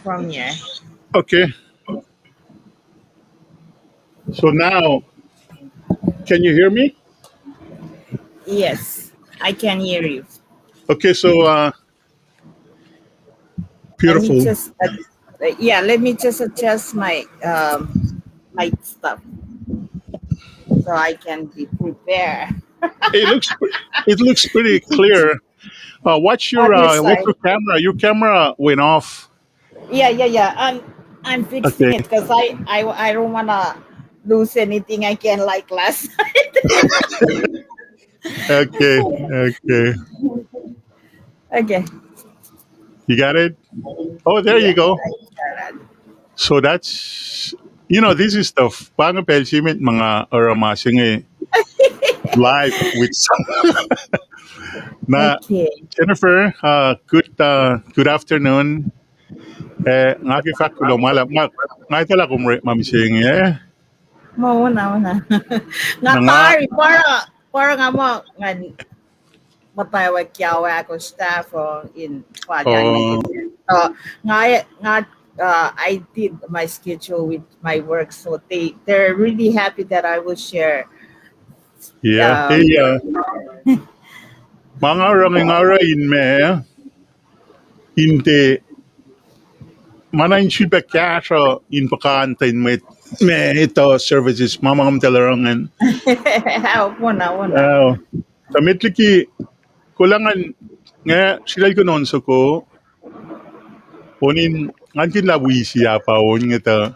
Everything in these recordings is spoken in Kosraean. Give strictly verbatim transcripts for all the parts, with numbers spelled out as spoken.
from here. Okay. So now, can you hear me? Yes, I can hear you. Okay, so, uh, beautiful. Let me just, uh, yeah, let me just adjust my, um, my stuff so I can be prepared. It looks pre- it looks pretty clear. Uh, what's your, uh, what's your camera? Your camera went off. Yeah, yeah, yeah. I'm I'm fixing it because I, I I don't wanna lose anything again like last night. Okay, okay. Okay. You got it? Oh, there you go. So that's, you know, this is the f- pa inge pacl se met ma nga oruh ma se inge live with some. Na, okay. Jennifer, uh, good, uh, good afternoon. Eh, nga ke fahk kuloh ma luhlahp, nga, nga etuh lah kom orekma mihsenge, eh? Ma, wona, wona. Nga tari, pa oruh, pa oruh nga muh, nga muhtwacwacack ke ahkolah staff uh in Padian. Uh, nga, nga, uh, I did my schedule with my work, so they, they're really happy that I will share. Yeah, um, yeah. Ma nga oruh, nga oruh in ma, in tiac, ma na in sulpac kahsruh in puhkantwen mwet ma etuh services ma ma kom tuh oruh ingacn. Wona, wona. Tuh met liki, kolah ngan, nga sritacl kuh in on soko, on in, ngan kihn lah wi si ah pa on inge tuh,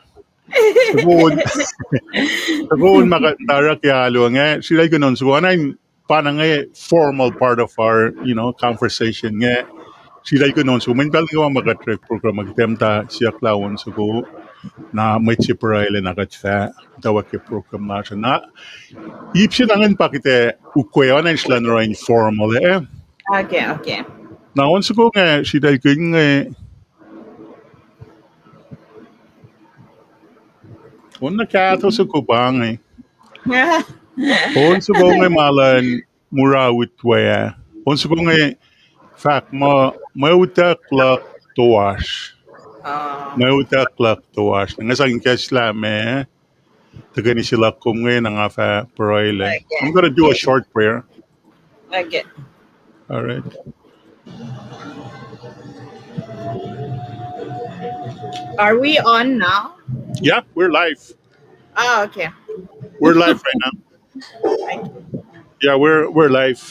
soko on, soko on ma kuht in oruh ke alu inge, sritacl kuh in on soko, na in pa na inge formal part of our, you know, conversation inge. Sritacl kuh in on soko, mweyen pacl nuh kwewa ma kuht orek program uh, kuht ac muhta siyuck lah on soko, na mwet se pruhe lac na kuht fah muhtwacwacack ke program lasr uh. Na ip se na ingacn pa kuht ac ukwe oacna in srihke in oruh informal, eh? Okay, okay. Na on soko inge, sritacl kuh inge, on na kahto soko pa inge. On soko inge ma luhn mura utwe ah. On soko inge fahk muh mwe utuck luhk toasr. Mwe utuck luhk toasr. Nga sang ikacslah ma tuhkweni se luhk kom inge, na nga fah pruhe lac. I'm gonna do a short prayer. Okay. All right. Are we on now? Yeah, we're live. Oh, okay. We're live right now. Thank you. Yeah, we're we're live.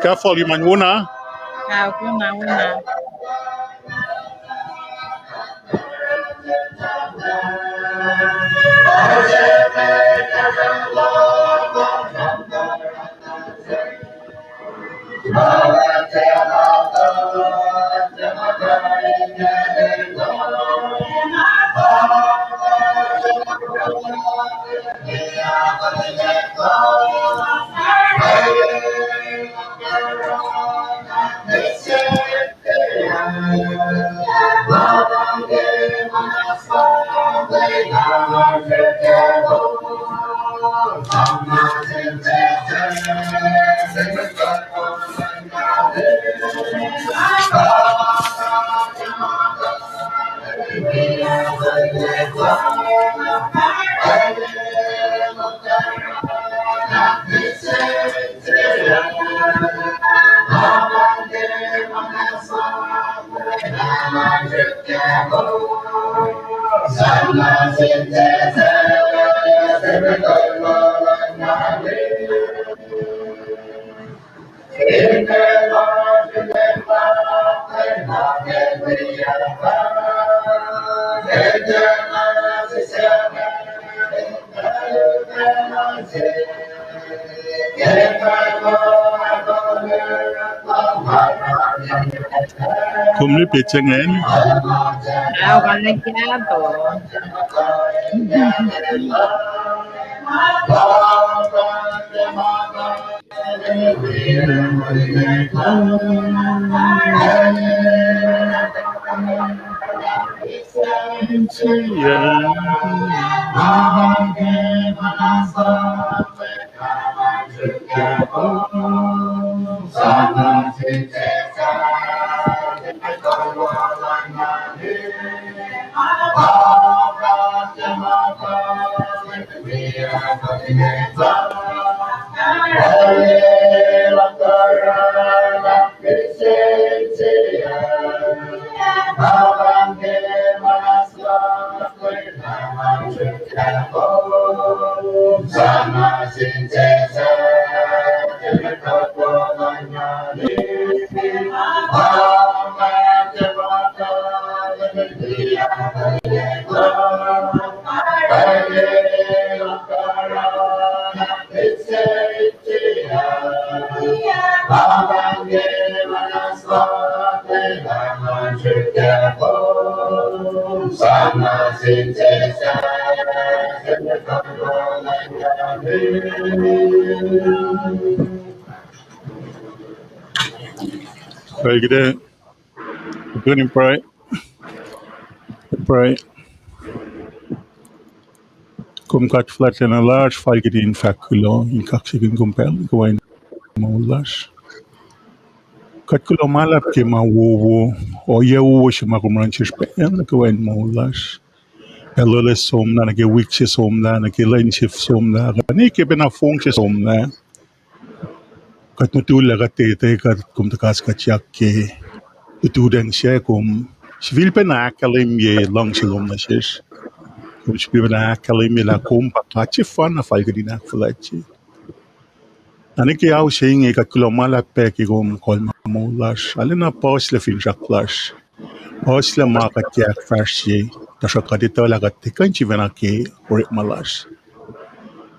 Kuh volume an wona? Ah, wona, wona. Kom lipit se ingacn. Ao, kane kahto. Pray. Kom kuht fuhlwactlacna lasr, fal kuht in fahk kuloh in kaksakihn kom pacl nuh kwewa in moul lasr. Kuht kuloh ma luhlahp ke ma wowo, ohiyac wowo se ma kom oruh nuh sesr pacl nuh kwewa in moul lasr. Pacl loeloes somlah, nuh ke wik se somlah, nuh ke lwen se somlah, kuh ne ke pacna fong se somlah. Kuht mutullac, kuht tete, kuht kom tuh kas kuht yak ke lututacng se, kom sifilpacna ahkkahlwemye luhngse lom nuh sesr. Kom sifilpacna ahkkahlwemye lah kom pa God sefanna fal kuht in ahkfuhlwactye. Na nuh ke ao se inge kuht kuloh ma luhlahp pac ke kom kol ma moul lasr, arulacna puhslac finsrak lasr. Puhslac ma kuht ke ahkfahsrye, tuhsruhk kuht etuh lah kuht tiac kuh in sifacna ke orekma lasr.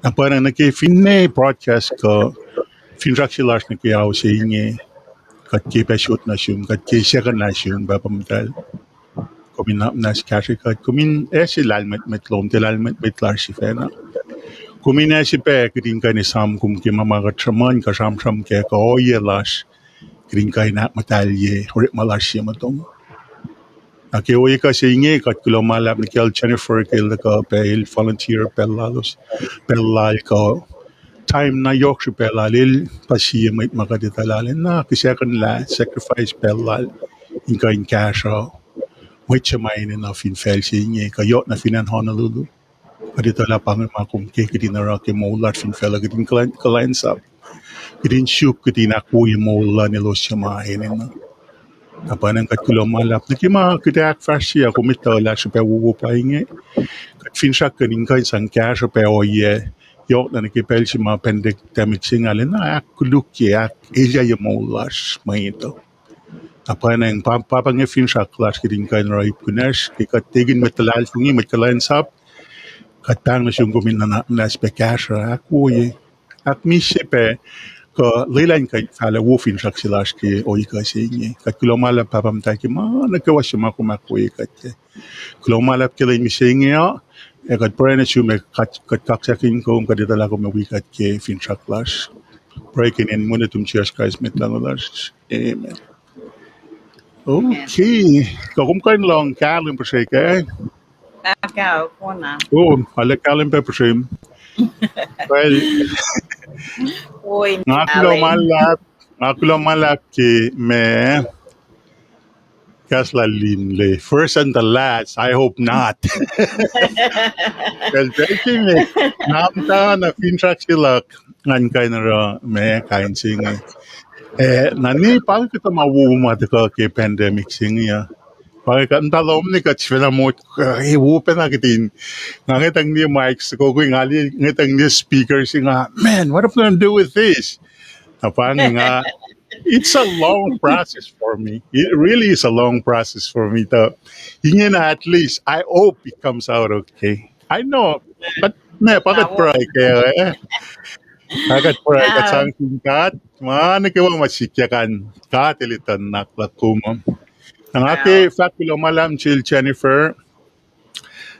Na pwacnwacng nuh ke finne broadcast kuh finsrak se lasr nuh ke ao se inge, kuht ke pac sot nuh sum, kuht ke second nuh sum, Pahpah Muhtahl. Kom in nuhnak muhnahs kahsrwe kuht, kom in ase lahlmwetmwet lom, tiac lahlmwetmwet lasr sifacna. Kom in ase pac kuht in kuh in esam kom ke ma ma kuht sruhmuhn kuh sramsram kac kuh ohiyac lasr, kuht in kuh in ahkmuhtahlye orekma lasr ye motom. Na ke ohiyac kuh se inge kuht kuloh ma luhlahp nuh kacl Jennifer ke el tuhkuh pac el volunteer pacl lalos, pacl lal kuh time na yohk srihpac lal el pa sie mwet ma kuht etuh lah el na kihsackuhnlah sacrifice pacl lal in kuh in kahsruh mwet se ma enenuh fin facl se inge kuh yohk na fin acn Honolulu. Kuht etuh lah pa inge ma kom ke kuht in oruh ke moul lasr fin facluh, kuht in kuhlwacnsap, kuht in suk, kuht in ahkwoye moul luhn elos suc ma enenuh. Na pwacnwacng kuht kuloh ma luhlahp nuh ke ma kuht ahkfahsrye, kom etuh lah srihpac wowo pa inge. Kuht finsrak kuht in kuh in sang kahsruh pac ohiyac yohk na nuh ke pacl se ma pandemic se inge arulacna ahkkolukye, ahkelyucye moul lasr mwet uh. Na pwacnwacng pa, pa inge finsrak lasr kuht in kuh in oruh ip kunacsr ke kuht ekihn mwet luhlahlfongi, mwet kuhlwacnsap. Kuht pahng nuh sum kom in nuhnak muhnahs pac kahsruh, ahkwoye, ahkmihsye pac, kuh lwelah in kuh in fahlac wo finsrak se lasr ke ohiyac kuh se inge. Kuht kuloh ma luhlahp Pahpah Muhtahl ke ma nuh kwewa se ma kom ahkwoye kuht kac. Kuloh ma luhlahp ke lwen mihsenge uh, ac kuht pruhe nuh sum ac kuht, kuht kaksakihn kom, kuht etuh lah kom ac wi kuht ke finsrak lasr. Pruhe ke inen Wen nuhtum Jisus Kraist Mwet Lahngo lasr. Amen. Okay. Kuh kom kuh in lohng kahlwem puhsre kac? Oh, arlac kahlwem pac puhsre. Well, nga kuloh ma luhlahp, nga kuloh ma luhlahp ke ma kahs lal Linle, first and the last, I hope not. Well, pacl se inge, nga muhta na finsrak se luhk, ngan kuh in oruh ma kain se inge. Eh, na ni pa inge kuhtuh ma wowo ma tuhkuh ke pandemic se inge uh. Pa inge kuht muhta lohm ne kuht sifacna mot, eh, wo pacna kihtin. Nga ngwetacng liye mic soko, nga liye ngwetacng liye speaker se nga, man, what am I gonna do with this? Na pa inge nga, it's a long process for me. It really is a long process for me. Tuh ingena, at least, I hope it comes out okay. I know, but, ma pa kuht pruhe kac, eh? Pa kuht pruhe, kuht sang sin God, ma nuh kwewa ma sikyak an, God El etuh nuhnak luhk kom uh. Na nga ke fahk kuloh ma luhlahp sel Jennifer.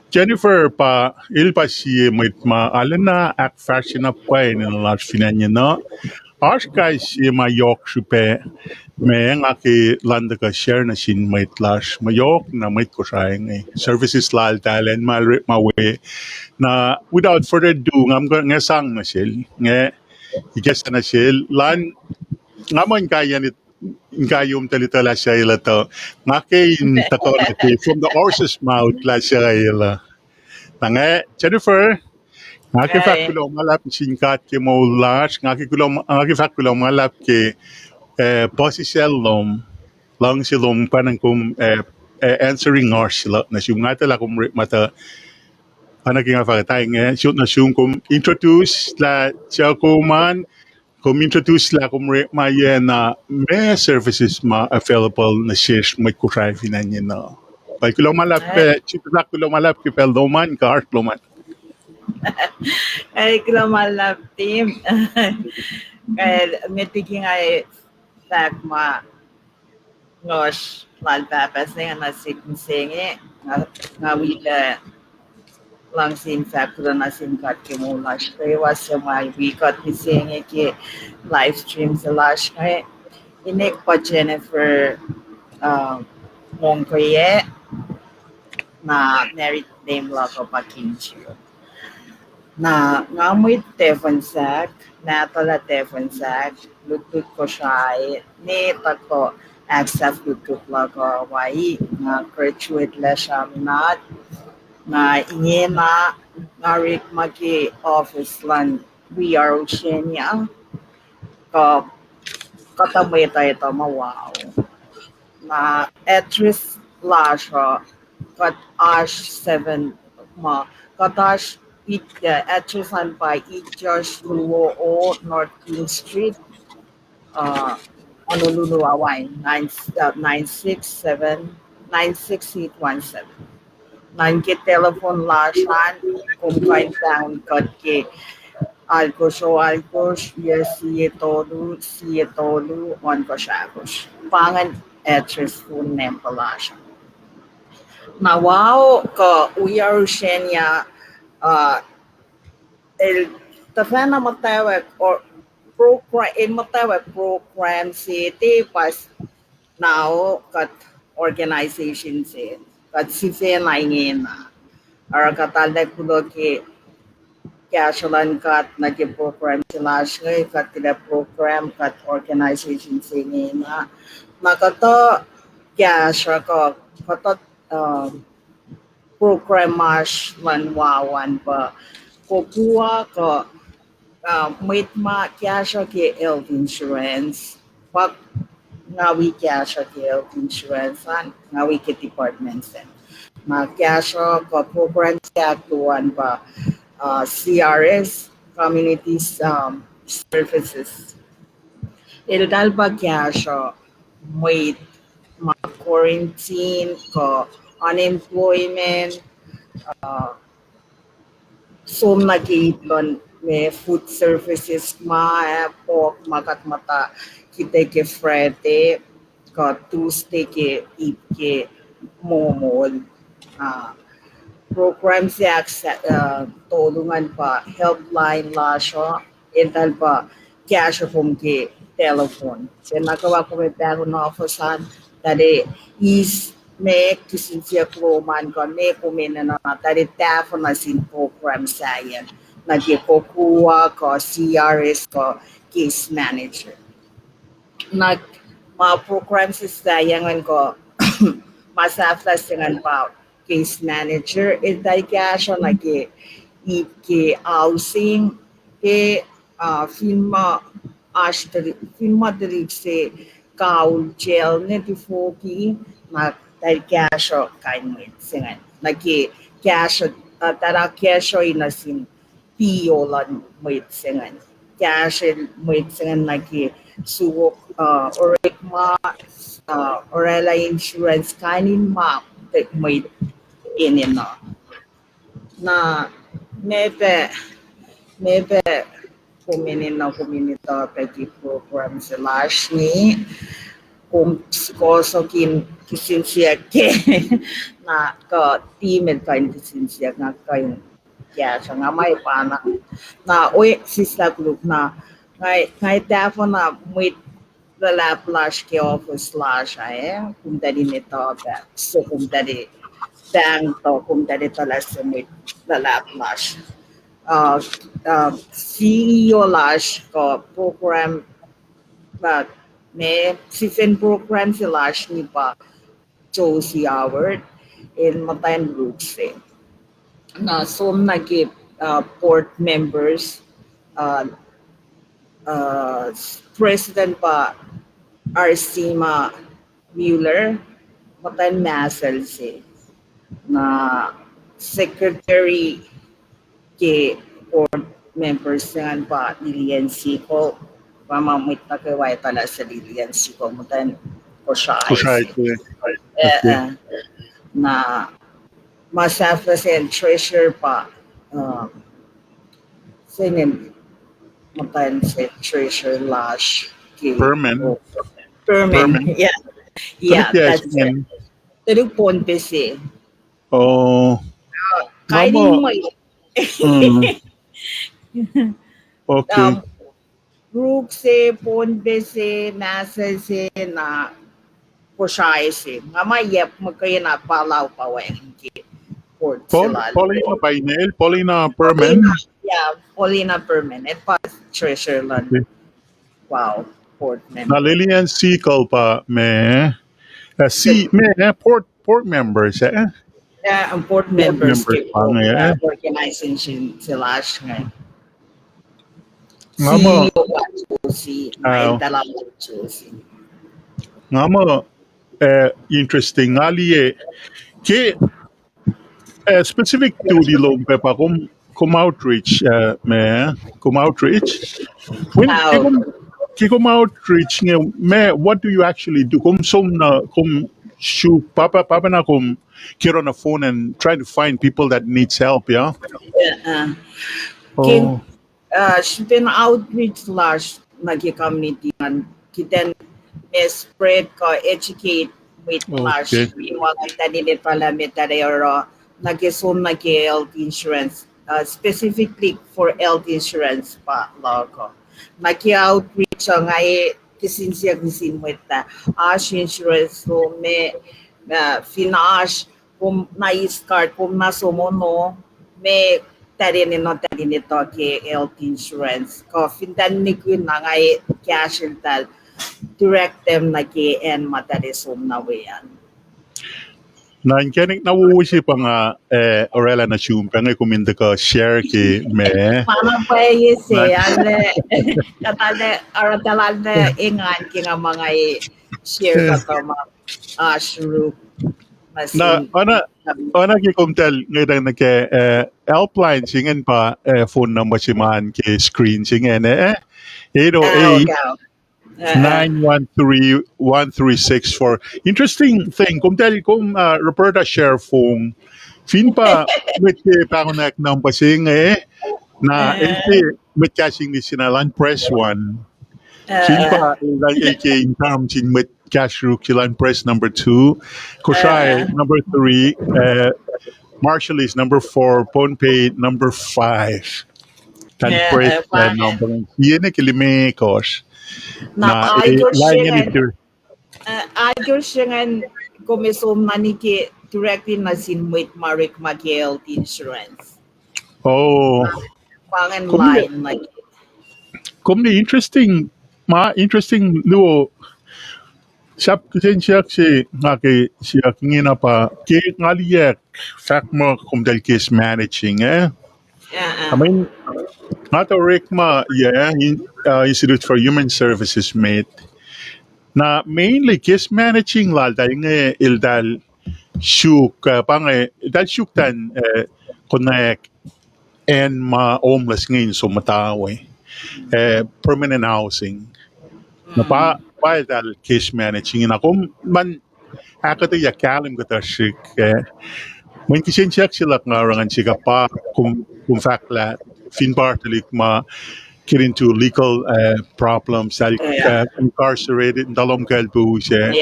Jennifer pa, el pa sie mwet ma arulacna ahkfahsrye na pwacye enenuh lasr fin acn yenuh. oasr kais sie ma yohk srihpac ma nga ke luhn tuhkuh share nuh sin mwet lasr, ma yohk na mwet Kosrae inge. Services laltahl an ma el orekma we. Na, without further ado, nga muh nge sang nuh sel, nge ikacslah nuh sel, lan, nga muh in kaiyacn, in kaiyom tuhlihk lah suc el tuh, nga ke in tuhkuh nuh ke from the horse's mouth lah suc el uh. Na nge, Jennifer, nga ke fahk kuloh ma luhlahp sin God ke moul lasr, nga ke kuloh, nga ke fahk kuloh ma luhlahp ke, eh, puhsisacl lom, luhngse lom, pacna kom, eh, eh, answering oasr se luhk nuh sum, nga etuh lah kom orekma tuh, oacna ke nga fahk tuh inge, sot nuh sum kom introduce lah suc kom an, kom introduce lah kom orekma yac na, ma services ma available nuh sesr mwet Kosrae fin acn inge uh. Pa kuloh ma luhlahp, eh, sifilpac kuloh ma luhlahp ke pacl lom an, kuh oasr lom an. Eh, kuloh ma luhlahp, Tim. Eh, met liki nga fahk ma ngohsr lal pahpah se inge nuh sihk mihsenge, nga, nga wi pac luhngse in fahk kuloh nuh sin God ke moul lasr kwewa suc ma wi kuht mihsenge ke live stream se lasr inge. Inek pa Jennifer, uh, Mongkoye, na married name luhk uh pa Kinju. Na nga mwet Tafonsahk, nahtuhl ah Tafonsahk, lutlut Kosrae, ne tuhkuh ahksahf lutlut luhk uh Hawaii, nga graduate lah sramnat, na ingena nga orekma ke office luhn We Are Oceania, kuh kuhtuh mwet uh etuh ma Wau. Na address lasr uh, kuht oasr seven, ma, kuht oasr it, uh, address an pa Itjosh luo o North King Street, uh, Honolulu, Hawaii, nine, uh, nine six seven, nine six eight one seven. Na ke telephone lasr an, kom kuh in pahngon kuht ke alkosr o alkosr, yac sie tolu, sie tolu, ohnkohsr ahkosr. Pa ingacn address, phone number lasr. Na Wau kuh We Are Oceania, uh, el tuhfahna muhtwacwacack, or program, el muhtwacwacack program se tiac pa s-, na kuht organization se, kuht sifacna ingena. Oruh kuht arlac kuloh ke kahsruh luhn God nuh ke program se lasr inge, kuht tilac program, kuht organization se ingena. Na kuhtuh kahsruh kuh, kuhtuh, uh, program oasr luhn Wau an pa, kom kuh, kuh, uh, mwet ma kahsruh ke health insurance, pa nga wi kahsruh ke health insurance an, nga wi ke department sacn. Na kahsruh kuh program se ahkluo an pa, uh, C R S, Community, um, Services. Eltahl pa kahsruh mwet ma quarantine kuh unemployment, uh, som nuh ke ip luhn ma food services ma, uh, pork ma kuht muhta kihte ke Friday kuh Tuesday ke ip ke momol. Uh, program se ahk-, uh, tolu ingacn pa helpline lasr uh, eltahl pa kahsruh kom ke telephone. Sena kwewa kom ac pahngon office an, tahl ac eis ma kihsen siyuck lom an kuh ma kom enenuh, tahl ac tahfuh nuh sin program sahyacn, nuh ke COCUA kuh C R S kuh case manager. Na ma program se sahyacn kuh ma sahflah se ingacn pa case manager, eltahl kahsruh nuh ke ip ke housing, ke, uh, fin ma oasr tuhlihk, fin ma tuhlihk se kaul jail ne tifoki, na tahl kahsruh kain mwet se ingacn nuh ke kahsruh, uh, tahl kahsruh nuh sin P O luhn mwet se ingacn. Kahsrel mwet se ingacn nuh ke suk, uh, orekma, uh, oraclah insurance, kain in ma mwet enenuh. Na meac pac, meac pac kom enenuh, kom in etuh pac ke program se lasr inge, kom sikohsohk in kihsen siyuck ke, na kuh team el kuh in kihsen siyuck, na kuh in kahsruh, nga ma pa na, na oe sislah koluk na, Nga, nga tahfuh na mwet luhlahp lasr ke office lasr ah, eh, komtahl in etuh pac, so komtahl in pahngtuh, komtahl in etuh lah sie mwet luhlahp lasr. Uh, uh, C E O lasr kuh program, uh, me, sifacn program se lasr inge pa Josie Howard, el muhtwacn Ruk se. Na som nuh ke, uh, board members, uh, uh, president pa Arsima Mueller, muhtwacn Mahsel se. Na secretary ke board members se ingacn pa Lillian Siegel, pa ma mwet nuh kwewa etuh lah sel Lillian Siegel, muhtwacn Kosrae Kosrae se. Eh, eh. Na ma sahflah se treasurer pa, um, se ingacn, muhtwacn se treasurer lasr ke Perman. Perman. Yeah. Yeah, that's it. Tuhlihk Pohnpei se. Oh. Kain in mwet. Okay. Um, Ruk se, Pohnpei se, Mahsel se, na Kosrae se. Nga ma yap muhkwena Palau pa wacngihn ke board se lal. Paulina pa inel, Paulina Perman. Yeah, Paulina Perman. El pa treasurer luhn, wow, board member. Na Lillian Siegel pa me, uh, si me, eh, board, board members, eh? Yeah, board members ke organization se lasr inge. Nga muh, Josie, uh, Josie. Nga muh, uh, interesting. Nga liye ke, uh, specific duty lom pac pa kom, kom outreach, uh, me, kom outreach. When ke kom, ke kom outreach inge, me, what do you actually do? Kom som na, kom suk, pahpah, pahpah na kom get on a phone and trying to find people that needs help, yeah? Yeah, uh, srihpen outreach lasr nuh ke community an, kihtin ma spread kuh educate mwet lasr in ma kuh tahlele pahlah met tahlele oruh nuh ke som nuh ke health insurance, uh, specifically for health insurance pa luhk uh. Nuh ke outreach uh nga e kihsen siyuck nuh sin mwet lah oasr insurance lom me, uh, fin oasr, kom na is card, kom na som ono, me tahlele nuh tahlele tuh ke health insurance. Kuh fin tahl nikihn na nga e kahsrweltahl direct them nuh ke acn ma tahlele som nuh we an. Na inkacnek na wowo se pa nga, eh, orwaclah nuh sum, pa inge kom in tuhkuh share ke me. Ma na pwacye se, ale, kuht ale, oruh tahlale engan ke nga ma nga e share kuhtuh ma oasr Ruk. Na, oacna, oacna ke komtahl ngwetacng nuh ke, eh, helpline se ingacn pa, eh, phone number se ma ke screen se ingacn, eh, eight oh eight, nine one three, one three six four. Interesting thing, komtahl kom, uh, Roberta share phone. Fin pa mwet ke pahngonwack number se inge, na el ke mwet kahs English se na elan press one. Fin pa elan ke in term sin mwet kahs Ruk se elan press number two. Kosrae number three, uh, Marshallese number four, Pohnpei number five. Kan press, uh, number. Yen ke limekohsr. Na, na, eh, Aikorsrengan kom som nuh ke directly nuh sin mwet ma orekma ke health insurance. Oh. Pangan line nuh ke. Kom ne interesting, ma interesting luo. Sahp kihsen siyuck se nga ke siyuck ingena pa ke nga liyacack fahk muh komtahl case managing, eh? I mean, nga tuh orekma, yeah, in, uh, Institute for Human Services met. Na mainly case managing laltahl inge eltahl suk, uh, pa inge, eltahl suk than, uh, konwacack acn ma homeless inge in som muhta we, uh, permanent housing. Na pa, pa eltahl case managing, na kom man ahkuhtweyac kahlwem kuhtuh srihk, uh, mweyen kihsen siyuck se luhk nga oruh ngan sikuh pa kom, kom fahk lah fin pa tuhlihk ma get into legal, uh, problems, uh, incarcerated, in tuh lohm kacl pus, uh,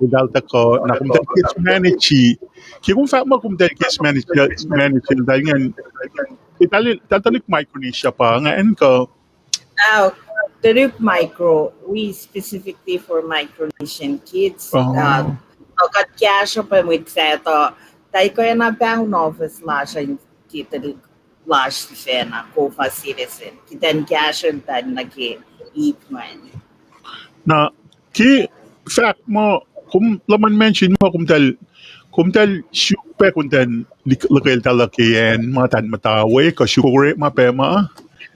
eltahl tuhkuh, na komtahl case manage, ke kom fahk muh komtahl case manage, manage, eltahl ingacn, eltahl, eltahl tuhlihk Micronesia pa ingacn kuh? Oh, Tuhlihk micro, we specifically for Micronesian kids. Uh, kuht kahsruh pac mwet sahyac uh, tuh kwacna pahngon office lasr in ke tuhlihk lasr sifacna, COFA citizen. Kuht in kahsruh eltahl nuh ke ip ingacn. Na, ke fahk muh, kom luhman mention muh, kom tahl, kom tahl suk pac kom tahl lihk-, lihkacltahl ke acn ma tahl muhta we, kuh suk orekma pac ma?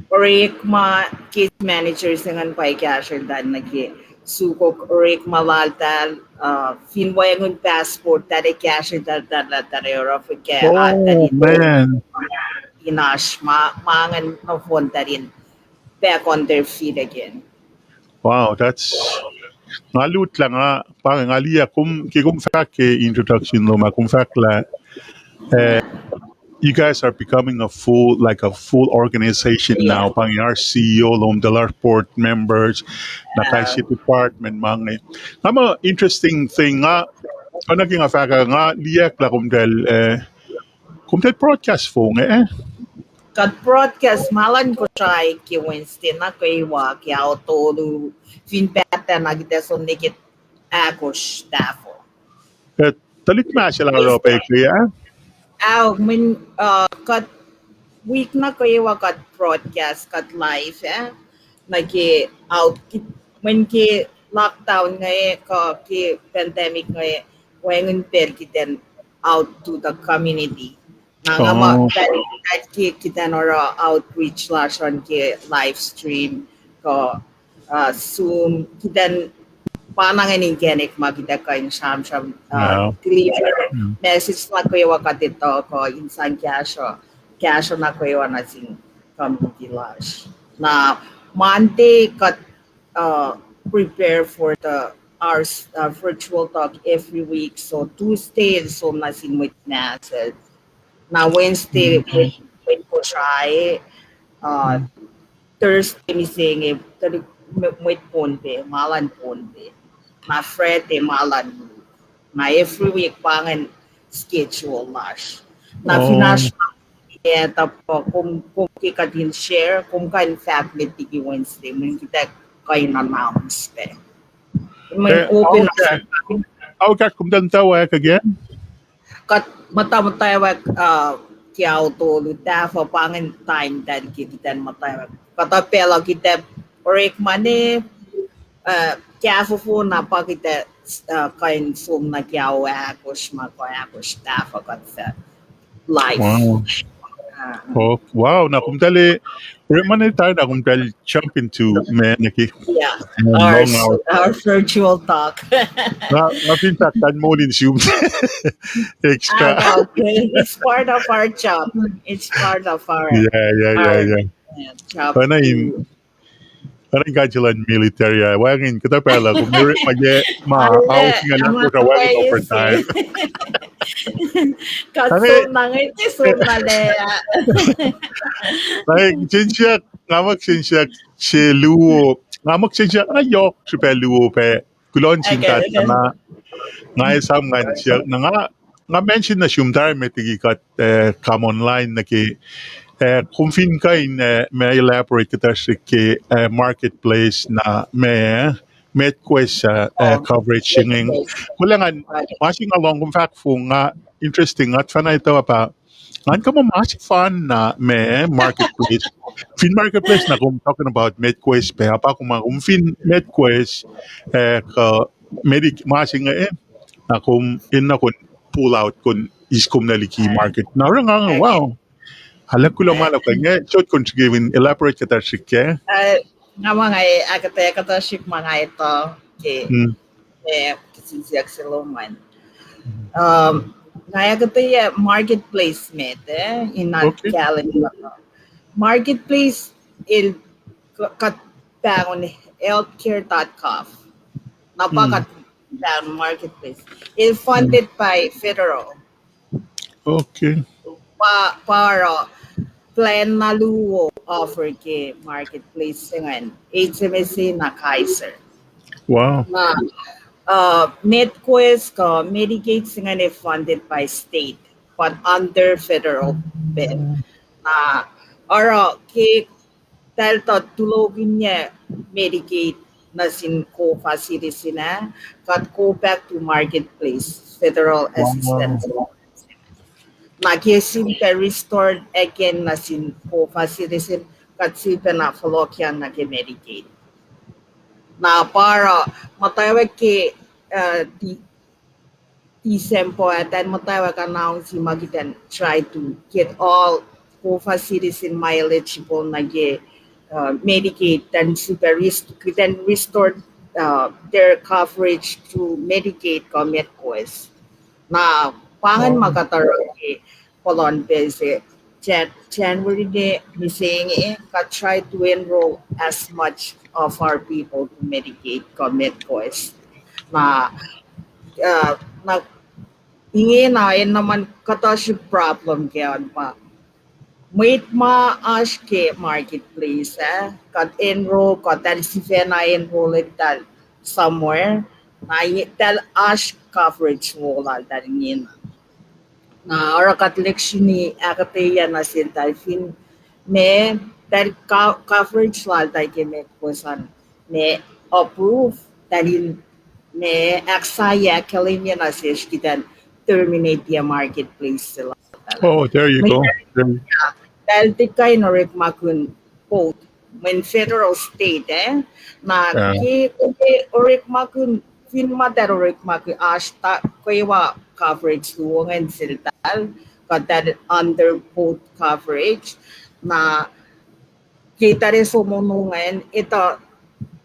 Orekma, case manager se ingacn pa kahsruh eltahl nuh ke suk orekma laltahl, uh, fin wacngihn passport, tahl ac kahsruh eltahl, tahl, tahl ac oruh fuhkah, ah, tahl in, in oasr ma, ma ingacn nohfohn tahl in back on their feet again. Wow, that's, nga lutlah nga, pa nga liye kom, ke kom fahk ke introduction lom ah, kom fahk lah, uh, you guys are becoming a full, like a full organization now. Pa inge oasr C E O lom, tuh oasr board members, na kais sie department ma inge. Nga muh interesting thing, nga, oacna ke nga fahk ah, nga liye lah kom tahl, uh, kom tahl broadcast fong, eh? Kuht broadcast ma luhn Kosrae ke Wednesday nuh kwewa ke ao tolu, fin pahtah na kuht ac som nuh ke ahkosr tahfuh. Eh, tuhlihk ma se la oruh pac ke, ah? Ao, mweyen, uh, kuht wik nuh kwewa kuht broadcast, kuht live, eh? Nuh ke out, mweyen ke lockdown inge, kuh ke pandemic inge, wacngihn pacl kuht in out to the community. Na nga muh, kuht, kuht ke kuht in oruh outreach lasr an ke live stream, kuh, uh, Zoom, kuht in pa na ingacn inkacnek ma kuht ac kuh in sramsram, uh, deliver message nuh kwewa kuht etuh, kuh in sang kahsruh, kahsruh nuh kwewa nuh sin community lasr. Na Monday kuht, uh, prepare for the, our, uh, virtual talk every week. So Tuesday el som nuh sin mwet Nahsel. Na Wednesday mwet, mwet Kosrae, uh, Thursday mihsenge, tuhlihk mwet Pohnpei, ma luhn Pohnpei. Na Friday ma luhn Nuuk. Na every week pa ingacn schedule lasr. Na fin oasr, eh, tuh pa kom, kom ke kuht in share, kom kuh in fahk met liki Wednesday, mweyen kuht ac kuh in announce pac. Mweyen open. Ao kahs kom tahl muhtwacwacack again? Kuht muhta muhtwacwacack, uh, ke ao tolu tahfuh pa ingacn time tahl ke kuht in muhtwacwacack. Kuhtuh pacl uh kuht ac orekma ne, uh, kahfofo na pa kuht ac, uh, kuh in som nuh ke ao ahkosr ma kuh ahkosr tahfuh kuht fah live. Wow. Na kom tahl, orekma ne tari na kom tahl jump into ma nuh ke, yeah, our virtual talk. Nga fin fahk tahl moul in sum extra. It's part of our job. It's part of our, yeah, yeah, yeah, yeah. Oacna in, oacna in kain se luhn military ah, wacngihn kuhtuh pacl uh kom orekma yac ma, ao singucul ahkosr, wacngihn overtime. Kuht som na inge, som na lac. Kihsen siyuck, nga muh kihsen siyuck se luo, nga muh kihsen siyuck na yohk srihpac luo pac, kuloh nuh sin God, na nga esam ngan siyuck na nga, nga mention nuh sum tari met liki kuht, eh, come online nuh ke, eh, kom fin kuh in, eh, ma elaborate kuhtuh srihk ke, eh, marketplace na ma, MedQuest, eh, coverage se inge. Kuloh ngan, ma se nga lohng kom fahk fong, nga interesting, nga tuhfahna etuh pa ngan kuh muh ma sefanna ma marketplace. Fin marketplace na kom talking about MedQuest pac, pa kom, kom fin MedQuest, eh, kuh Medic ma se inge, eh, na kom enenuh kom pull out kom eis kom nuh liki market. Na oruh nga, wow. Arlac kuloh ma luhk inge, sot kom srihke in elaborate kuhtuh srihk kac. Nga muh nga ahkuhtweyac kuhtuh srihk ma nga etuh ke, eh, kihsen siyuck se lom an. Um, nga ahkuhtweyac marketplace met, eh, in an kahlwem. Marketplace el, kuht pahngon healthcare dot gov. Na pa kuht pahngon marketplace. El funded by federal. Okay. Pa, pa oruh plan na luo offer ke marketplace se ingacn, H M S A na Kaiser. Wow. Na, uh, MedQuest kuh Medicaid se ingacn ac funded by state, but under federal bill. Na oruh ke eltahl tulokihnyac Medicaid nuh sin COFA citizen ah, kuht go back to marketplace, federal assistance. Na ke sifilpac restored again nuh sin COFA citizen, kuht sifilpac na fohlohkihn nuh ke Medicaid. Na pa oruh, muhtwacwacack ke, uh, December, eltahl muhtwacwacack announcing ma kuht in try to get all COFA citizen ma eligible nuh ke, uh, Medicaid, then sifilpac rest-, kuht in restore, uh, their coverage through Medicaid kuh MedQuest. Na pa ingacn ma kuht oruh ke puhlan pacl se, Jan-, January ne mihsenge, kuht try to enroll as much of our people to Medicaid kuh MedQuest. Na, uh, na ingena, enenuh ma kuhtuh srihk problem kac an pa mwet ma oasr ke marketplace ah, kuht enroll, kuht eltahl sifacna enroll eltahl somewhere, na eltahl oasr coverage wo laltahl ingena. Na oruh kuht lihksreni ahkuhtweyac nuh seltahl fin ma, eltahl co-, coverage laltahl ke MedQuest an ma approve, eltahl in ma ahksahyac ahkkahlwemye nuh sesr kuht in terminate marketplace se laltahl. Oh, there you go. Eltahl tiac kuh in orekmakihn both, mweyen federal state, eh? Na ke, ke orekmakihn, fin ma eltahl orekmakihn oasr ta-, kwewa coverage luo ingacn seltahl, kuh eltahl under both coverage, na ke eltahl som ono ingacn, etuh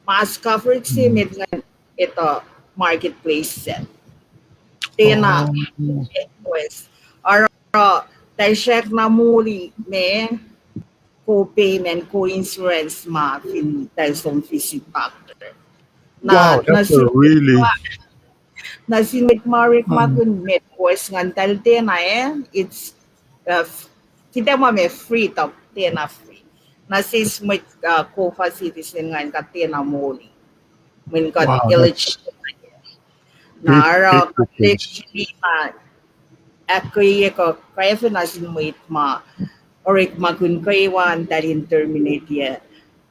mas coverage se met ingacn, etuh marketplace se. Tiacna, oruh, eltahl srackna moli ma co-payment, co-insurance ma fin eltahl som visit doctor. Na, nuh sin mwet ma orekmakihn MedQuest ingacn, eltahl tiacna, eh, it's, uh, f-, tiac ma ma free, tuh tiacna free. Nuh sesr mwet, uh, COFA citizen ingacn kuht tiacna moli. Mweyen kuht eligible. Na oruh kuht lihksreni ma ahkkweye kuh kwacfe nuh sin mwet ma orekmakihn kwewa an eltahl in terminate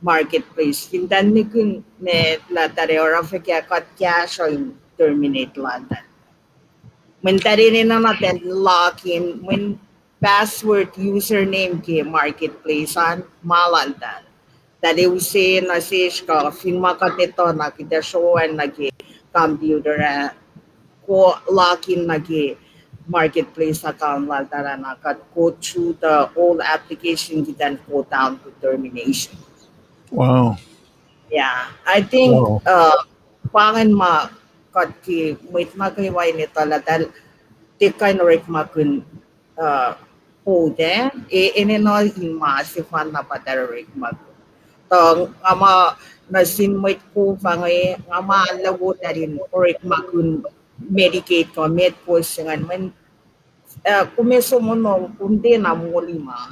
marketplace. Fin eltahl nihkihn ma eltahl ac oruh fuhkah, kuht kahsruh in terminate laltahl. Mweyen eltahl enenuh na eltahl log in, mweyen password, username ke marketplace an ma laltahl. Eltahl ac use nuh sesr kuh fin ma kuht etuh na kuht ac sroacng nuh ke computer ah, log in nuh ke marketplace account laltahl ah, na kuht go through the whole application kuht in go down to termination. Yeah, I think, uh, pa ingacn ma kuht ke mwet nuh kwewa in etuh lah eltahl tiac kuh in orekmakihn uh, both, eh, e-, enenuh in ma sefanna pa eltahl orekmakihn. Tuh nga ma nuh sin mwet COFA inge, nga ma lowoltahl in orekmakihn Medicaid kuh MedQuest se ingacn, mweyen, uh, kom som ono, kom tiacna moli ma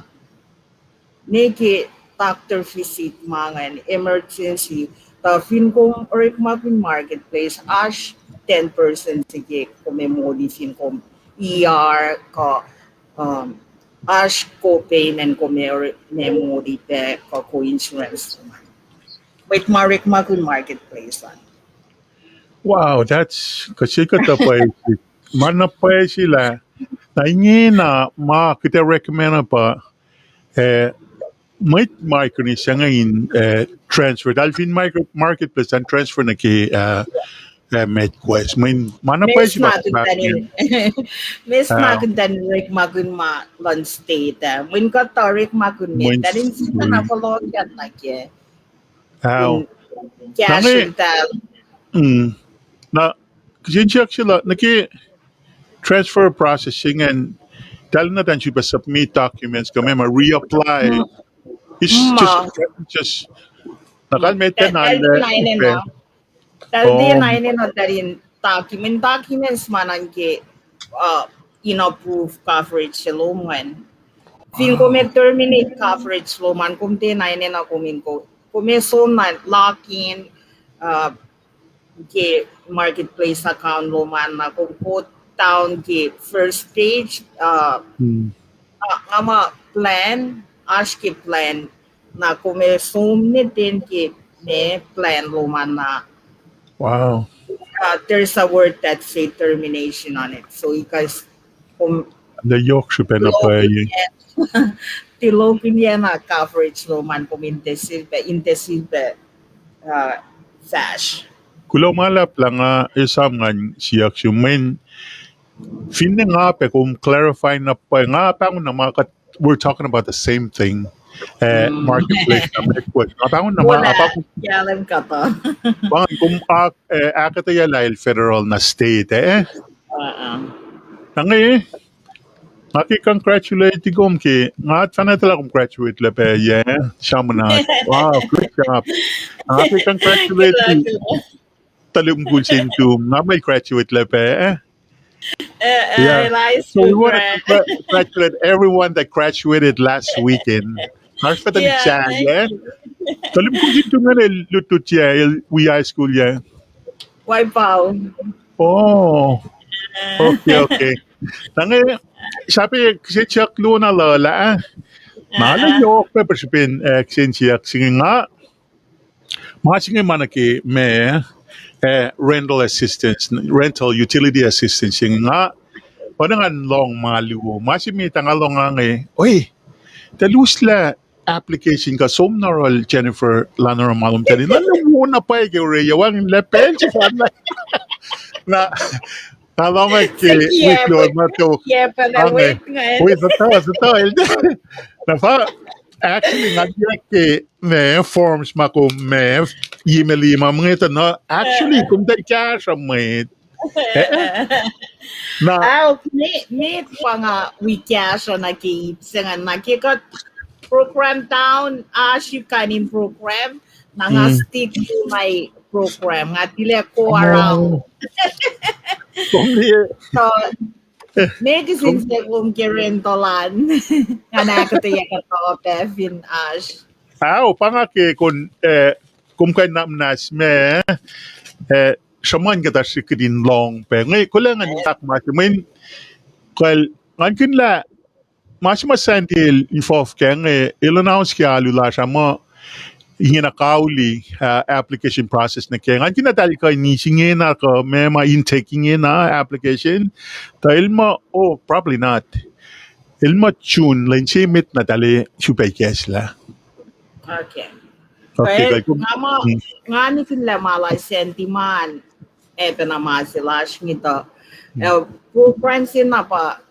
ne ke doctor visit ma ingacn emergency, tuh fin kom orekmakihn marketplace, oasr ten percent se ke kom ac moli fin kom E R kuh, um, oasr co-payment kom ac, ma moli pac kuh co-insurance. Mwet ma orekmakihn marketplace an. Wow, that's, kuh se kuhtuh pwacye, ma na pwacye lah, na ingena ma kuht ac recommend pa, eh, mwet ma kuh in se inge in, eh, transfer, eltahl fin market-, marketplace an transfer nuh ke, eh, eh, MedQuest. Mweyen ma na pwacye pa, mes ma kuh in orekmakihn ma luhn state ah. Mweyen kuhtuh orekmakihn met, eltahl in sifacna fohlohkyak nuh ke. Kahsrweltahl. Na, kihsen siyuck se la, nuh ke transfer process ingacn, eltahl enenuh in sifilpac submit documents kuh ma, ma reapply. It's just, just, na kalmac tiacna, eltahl tiacna enenuh eltahl in document, documents ma nuh ke, uh, in approve coverage se lom an. Fin kom ac terminate coverage lom an, kom tiacna enenuh, kom in, kom ac som na log in, uh, ke marketplace account lom an, na kom go down ke first page, uh, uh, nga ma plan, oasr ke plan, Na kom ac som nuh ten ke ma plan lom an na. Wow. Uh, there's a word that say termination on it. So you guys, kom, the yoke should be na pa. Tulokihnyac na coverage lom an kom in the silver, in the silver, uh, fahsr. Kuloh ma luhlahp lah nga esam ngan siyuck sum mweyen finne nga pac kom clarify na pa nga pahngon na ma kuht, we're talking about the same thing. Eh, marketplace na mekwa. Nga pahngon na ma, kahlwem kuhtuh. Pahngon kom ak, eh, ahkuhtweyac lah el federal na state, eh? Na nge, nga ke congratulate kom ke, nga fahna tuh lah kom graduate lah pac, yeah, sramsram. Wow, good job. Nga ke congratulate tuhlihk mukul se inge, nga mwe graduate lah pac, eh? Yeah. So we want to congratulate everyone that graduated last weekend. Oasr pa tuhlihk sahyac. Tuhlihk mukul se inge el lutlut yac, el wi high school yac? Wipeout. Oh. Okay, okay. Na nge, sahp kihsen siyuck lom na luhlah, eh? Na lah yohk pac pa srihpen, eh, kihsen siyuck se inge nga. Ma se inge ma nuh ke ma, eh, rental assistance, rental utility assistance se inge nga, oacna ngan lohng ma luo. Ma se met nga lohng inge, oi, tuh luslah application kuh som na oruh Jennifer lah na oruh ma lom tuh na, na wo na pwacye ke oreyac wacngihn lah pacl se fanna. Na, na lohng ke wik luo ma tok. Wait, the thought, the thought. Na fa, actually, nga ke ma forms ma kom ma email ma mwe tuh na, actually kom tuh kahsruh mwet. Na, met pa nga wi kahsruh nuh ke ip se inge, na ke kuht program down, oasr ip kain in program, na nga stick to my program, nga tilac go around. So, meac kihsen siyuck lom ke rental an? Nga ahkuhtweyac kuhtuh pac fin oasr. Ao, pa nga ke kom, eh, kom kuh in na muhnahs ma, eh, sruhmuhn kuhtuh srihk kuht in lohng pac. Nge, kuloh ngan ahkmas mweyen, kuh, ngan kihn lah ma se ma Sandy el involve kac inge, el announce ke alu lasr ah muh ingena kauli, uh, application process nuh kac. Ngan kihn lah tahl kuh in eis ingena kuh ma ma intake ingena application. Tuh el muh, oh, probably not. El muh June, lwen se met na tahl sifilpac ikacslah. Okay. Nga ma, nga nikihnlah ma la Sandy ma, ac pacna ma se lasr inge tuh, uh, program se na pa,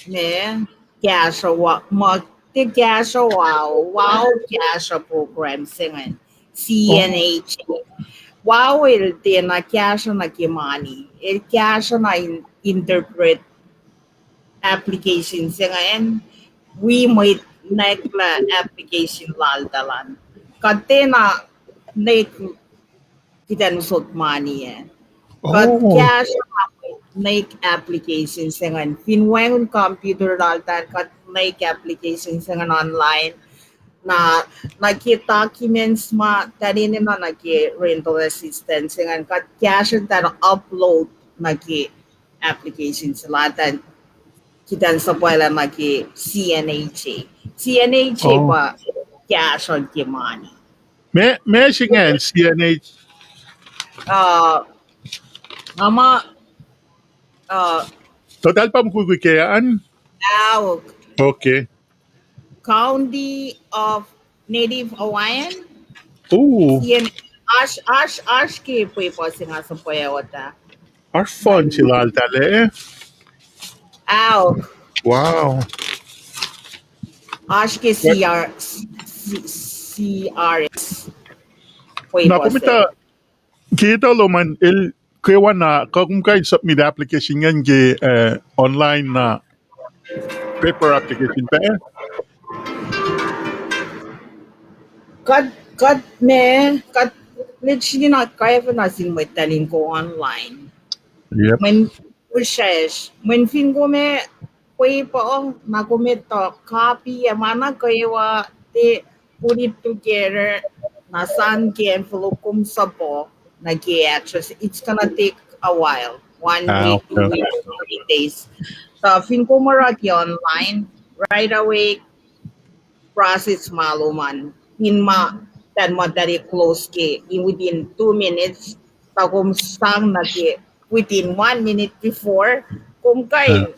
ma, kahsruh, ma, tiac kahsruh, wow, wow, kahsruh program se ingacn, C N H A. Wow, el tiacna kahsruh nuh ke mani. El kahsruh na in interpret application se ingacn, wi mwet nwacklah application laltahl an. Kuht tiacna nwack kuht in usot mani ah. Kuht kahsruh na nwack application se ingacn. Fin wacngihn computer laltahl, kuht nwack application se ingacn online. Na, nuh ke documents ma tahl enenuh nuh ke rental assistance se ingacn, kuht kahsruh tahl upload nuh ke application se laltahl, kuht in suhpwaclah nuh ke C N H A. C N H A pa kahsruh ke mani. Ma, ma se ingacn C N H? Uh, nga ma, uh, total pa mukwikwi kac an? Aok. Okay. County of Native Hawaiian. Oasr, oasr, oasr ke pwepuh se nga suhpwaclah. Oasr fund se laltahl ah? Aok. Wow. Oasr ke C R, C R S. Na kom etuh, ke etuh lom an el kwewana, kuh kom kuh in submit application ingacn ke, eh, online na paper application pac? Kuht, kuht ma, kuht literally na kwacna nuh sin mwet tuh in go online. Mweyen usracsr, mweyen fin kom ac pwepuh, na kom etuh copy ac ma nuh kwewa, tiac put it together, na sang ke envelope kom suhpuh nuh ke address. It's gonna take a while, one week, two weeks, three days. So fin kom oruh ke online, right away, process ma lom an. fin ma, that ma that it close ke, in within two minutes, tuh kom sang nuh ke within one minute before, kom kuh in,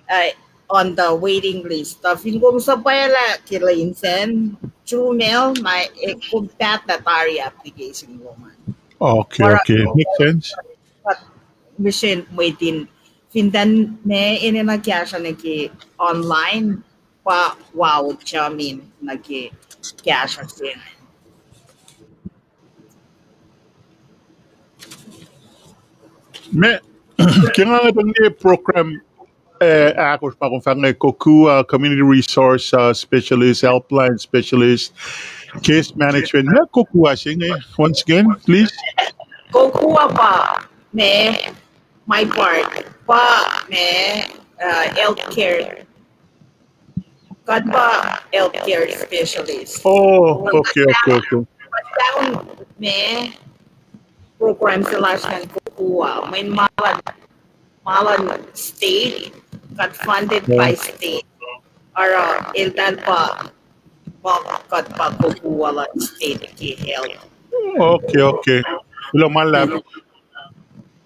uh, on the waiting list. Tuh fin kom suhpwaclah ke lwen sacn through mail, na, eh, kom paht lah tari application lom an. Okay, okay. Makes sense. But mission mwet in fin tiac ma enenuh kahsruh nuh ke online, pa wao chamin nuh ke kahsruh se. Ma, ke nga nge tuh nge program, eh, ahkosr ma kom fahk inge, COCUA, Community Resource, uh, Specialist, Helpline Specialist, Case Management. Ma COCUA se inge, once again, please. COCUA pa ma, my part, pa ma, uh, healthcare. Kuht pa healthcare specialist. Oh, okay, okay, okay. Kuht pahngon ma program se lasr ngan COCUA, mweyen ma luhn, ma luhn state, kuht funded by state. Oruh eltahl pa, pa kuht pa COCUA luhn state ke health. Okay, okay. Kuloh ma luhlahp.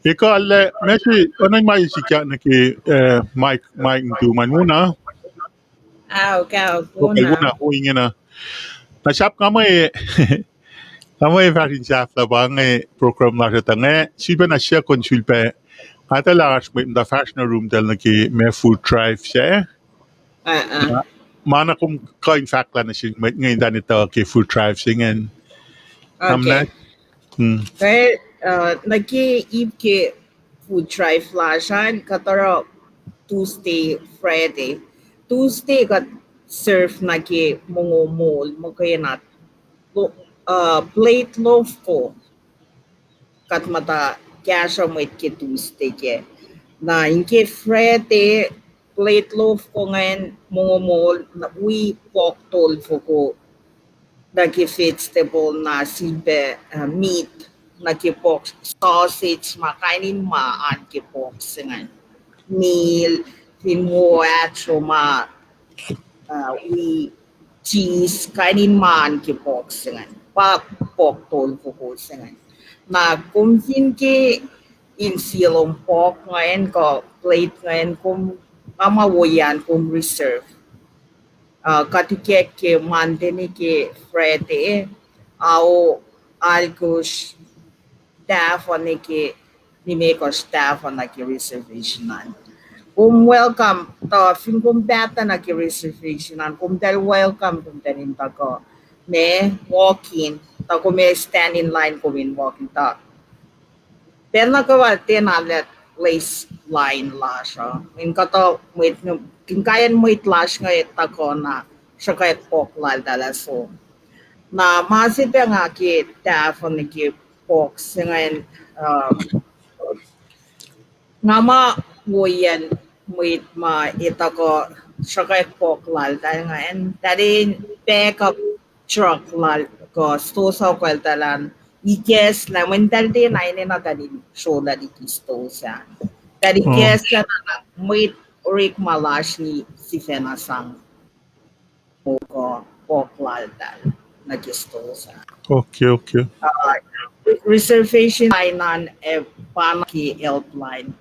Ekuh lah, ma se, oacna ma sikyak nuh ke, eh, mic, mic nuhtum an, wona. Ao, kao, okay, wona. Wona, wo ingena. Na sahp nga mwe, nga mwe fahsr in sahflah pa inge program lasr uh tuh nga sifilpac na siyuck kom sifilpac, nga tuh lah oasr mwet muhta fahsr nuh room tahl nuh ke ma food drive se. Ma na kom kuh in fahk lah nuh sin mwet inge in tuh etuh ke food drive se ingacn. Okay. Nuh ke ip ke food drive lasr an, kuht oruh Tuesday, Friday. Tuesday kuht serve nuh ke mongo moul, muhkwena plate loaf ko. Kuht muhta kahsruh mwet ke Tuesday kac. Na inke Friday, plate loaf ko ingacn mongo moul, wi pouk tolfoko nuh ke vegetable na sifilpac, uh, meat nuh ke pouk, sausage ma kain in ma an ke pouk se ingacn. Meal, fin wo, ahtro ma, uh, wi cheese, kain in ma an ke pouk se ingacn. Pa pouk tolfoko se ingacn. Na kom fin ke in sie lom pouk ingacn kuh plate ingacn, kom, nga ma woiyan kom reserve. Uh, kuht ikack ke Monday nuh ke Friday, ao alkosr tahfuh nuh ke, nimekohsr tahfuh nuh ke reservation an. Kom welcome, tuh fin kom pahtah nuh ke reservation an, komtahl welcome, komtahl in tuhkuh ma walk in, tuh kom ac stand in line, kom in walk in tuh pacl nuh kwewa tiacna lah place line lasr uh. In kuhtuh mwet, inkaiyacn mwet lasr inge tuhkuh na sruhkwack pouk laltahl ah som. Na ma se pac nga ke tahfuh nuh ke pouk se ingacn, uh, nga ma woiyacn mwet ma etuh kuh sruhkwack pouk laltahl ingacn, tahl in back up truck lal kuh stosah kwacltahl an, ikacslah, mweyen tahl tiacna enenuh tahl in srolah liki stosah. Tahl ikacslah na mwet orekma lasr inge sifacna sang pouk, pouk laltahl nuh ke stosah. Okay, okay. Uh, reservation line an, eh, pa nuh ke helpline.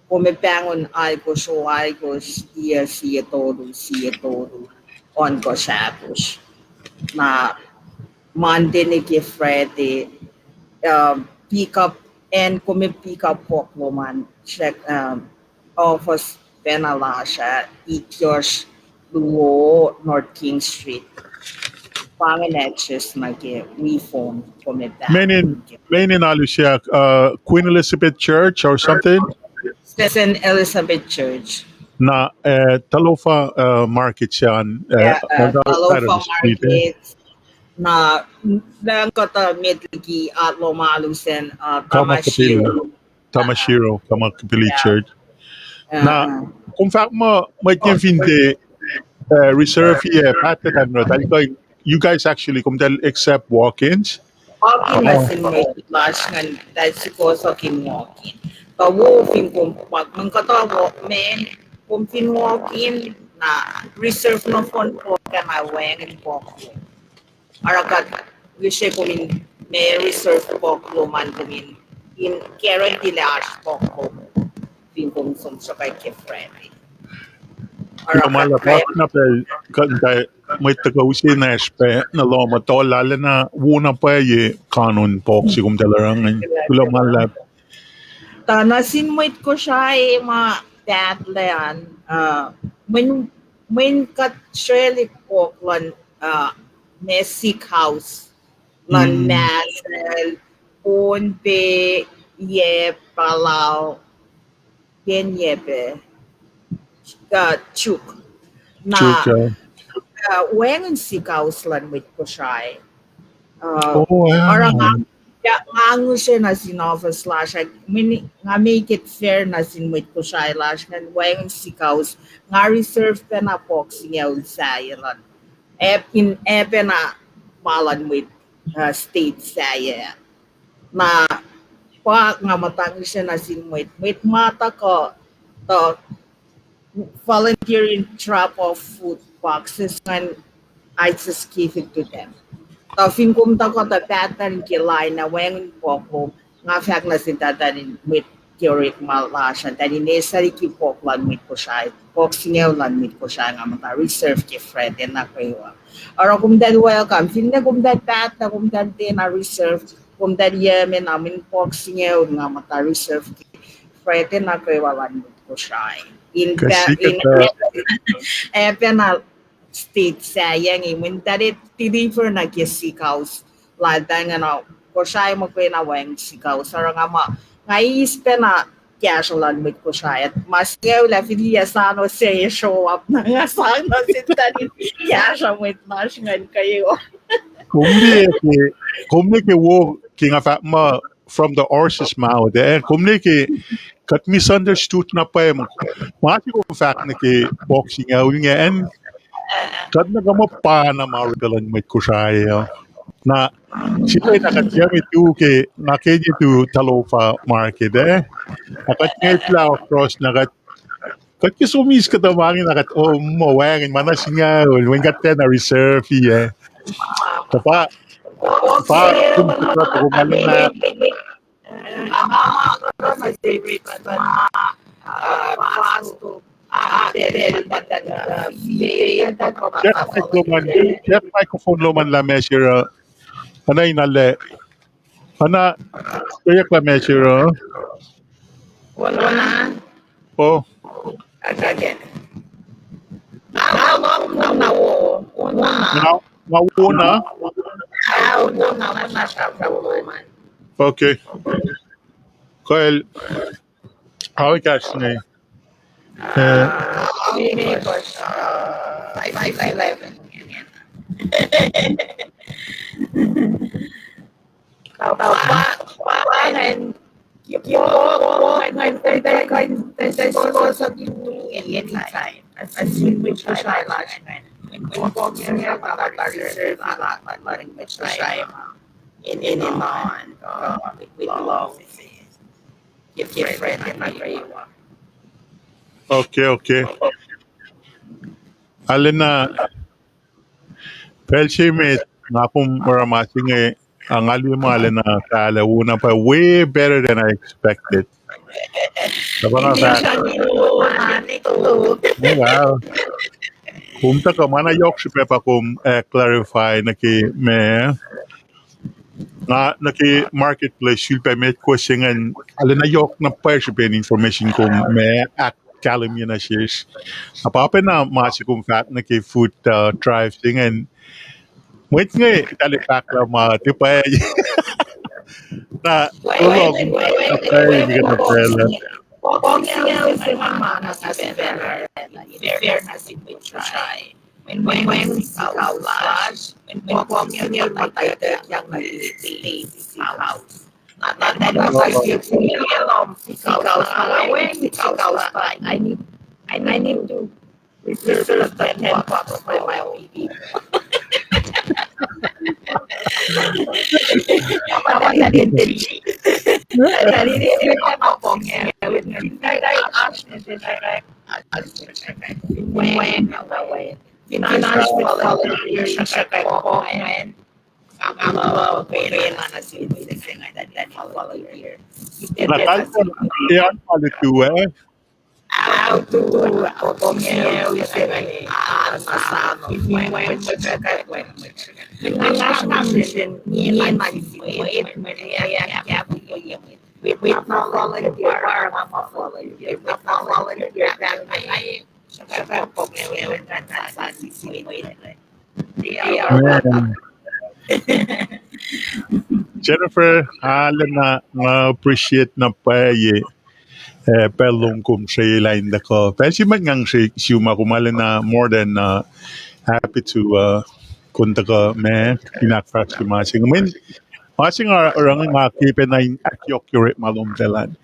Kom ac pahngon alkosr, alkosr, sie, sie tolu, sie tolu, ohnkohsr ahkosr. Na Monday nuh ke Friday, uh, pick up, acn kom ac pick up pouk lom an, srack, uh, office pacna lasr ah, itkohsr luo North King Street. Pa ingacn address nuh ke, wi phone kom ac pahngon. Meaning, meaning alu se, uh, Queen Elizabeth Church or something? Saint Elizabeth Church. Na, uh, Talofa, uh, market se an, uh, Talofa market. Na, na kuhtuh met liki at lom alu sacn, uh, Tamashiro. Tamashiro, Kamakapili Church. Na, kom fahk muh, mwet fin tiac, uh, reserve, uh, pahtpaht an, you guys actually, komtahl accept walk-ins? Walk-in nuh sin mwet lasr ingacn, tahl sukohsohk in walk-in. Kuh wo fin kom, mweyen kuhtuh wo, mweyen kom fin walk-in, na reserve nohfohn pouk an, wacngihn pouk lom. Oruh kuht use kom in ma reserve pork lom an kom in, in guarantee lah oasr pork lom fin kom som sruhkwack ke Friday. Kuloh ma luhlahp, na pacl kuht in ta mwet tuhkuh use nacsr pac nuh lohm uh tuh lal na wo na pwacye kanon pork se kom tuh lorangin. Kuloh ma luhlahp. Tuh nuh sin mwet Kosrae ma pahtlac an, uh, mweyen, mweyen kuht srwaclihk pork luhn, uh, ma steakhouse luhn Nashville, Pohnpei, Yap, Palau, yen Yap, uh, Chuuk. Na, uh, wacngihn steakhouse luhn mwet Kosrae. Uh, oruh nga, nga ngihsre nuh sin office lasr ah, nga make it fair nuh sin mwet Kosrae lasr ingacn, wacngihn steakhouse, nga reserve pacna pork singucul sahyac luhn, ac pacna, ac pacna ma luhn mwet, uh, state sahyac. Na pa nga muhta ngihsre nuh sin mwet, mwet ma tuhkuh, tuh volunteer in drop off food boxes ingacn, I just give it to them. Tuh fin kom tuhkuh tuh pahtlac ke line ah wacngihn pork lom, nga fahk nuh sin tuh, tuh in mwet ke orekma lasr an, tuh in eis liki pork luhn mwet Kosrae, pork singucul luhn mwet Kosrae nga muhta reserve ke Friday nuh kwewa. Oruh kom tuh welcome, finne kom tuh pahtlac, kom tuh tiacna reserve, kom tuh yame na mweyen pork singucul nga muhta reserve ke Friday nuh kwewa luhn mwet Kosrae. In, ac pacna state sahyac inge, mweyen tuh deliver nuh ke steakhouse laltahl ingena, Kosrae muhkwena wacngihn steakhouse, oruh nga ma, nga eis pacna kahsruh luhn mwet Kosrae, ma singucul ah filiya sano se show up na nga sang nuh sin tuh in kahsruh mwet lasr ingacn kwewa. Kom liye ke, kom liye ke wo ke nga fahk muh from the horse's mouth, eh, kom liye ke kuht misunderstood na pwacye ma se kom fahk nuh ke pork singucul inge, acn kuht nuh kuh muh pa na ma orekma luhn mwet Kosrae uh. Na sila na kuht yame tu ke, nga ke ye tu Talofa market, eh, na kuht ngetlah across na kuht, kuht ke som eis kuhtuh ma inge na kuht, oh, muh wacngihn ma na singucul, mweyen kuht tiacna reserve-i, eh. Tuh pa, pa, kom, kom, kom, Check microphone lom an, check microphone lom an lah measure, uh, ana in ale, ana, check lah measure, uh. Oh. Nga, nga wona. Okay. Kal, ao kahs inge. Eh, Okay, okay. Arulacna, pacl se met nga kom oruh ma se inge, a nga liye ma arulacna fahlah wona pa way better than I expected. Kom tuhkuh ma na yohk srihpac pa kom, eh, clarify nuh ke ma nga nuh ke marketplace sulpac met kowos se ingacn, arulacna yohk na pwacye srihpen information kom ma ahkkahlwemye nuh sesr. Na pa pacna ma se kom fahk nuh ke food, uh, drive se ingacn. Mwet inge eltahl fahk lah ma tiac pwacye. Na, I need, I need to reserve the ten bucks for my own people. Nga kuh pacna nuh sin mwe se inge that, that follow here. Na kalta, e an palu tu, eh? Autu, otonge use mani, ah, sasano, mwe, mwe, mwe, mwe, mwe, mwe. Nga lasr na sin, nge na sin mwe, mwe, mwe, mwe, mwe, mwe, mwe. With my volunteer, with my volunteer, with my volunteer, that I, that I, that I, that I, that I, Man. Jennifer, arulacna nga appreciate na pwacye, eh, pacl lom kom srwaclah in tuhkuh. Pacl se met ngan srihke sum ma kom arulacna more than, uh, happy to, uh, kom tuhkuh ma in ahkfahsrye ma se inge. Mweyen ma se nga oruh inge nga ke pacna in ahkyohkye orekma lomtahl an.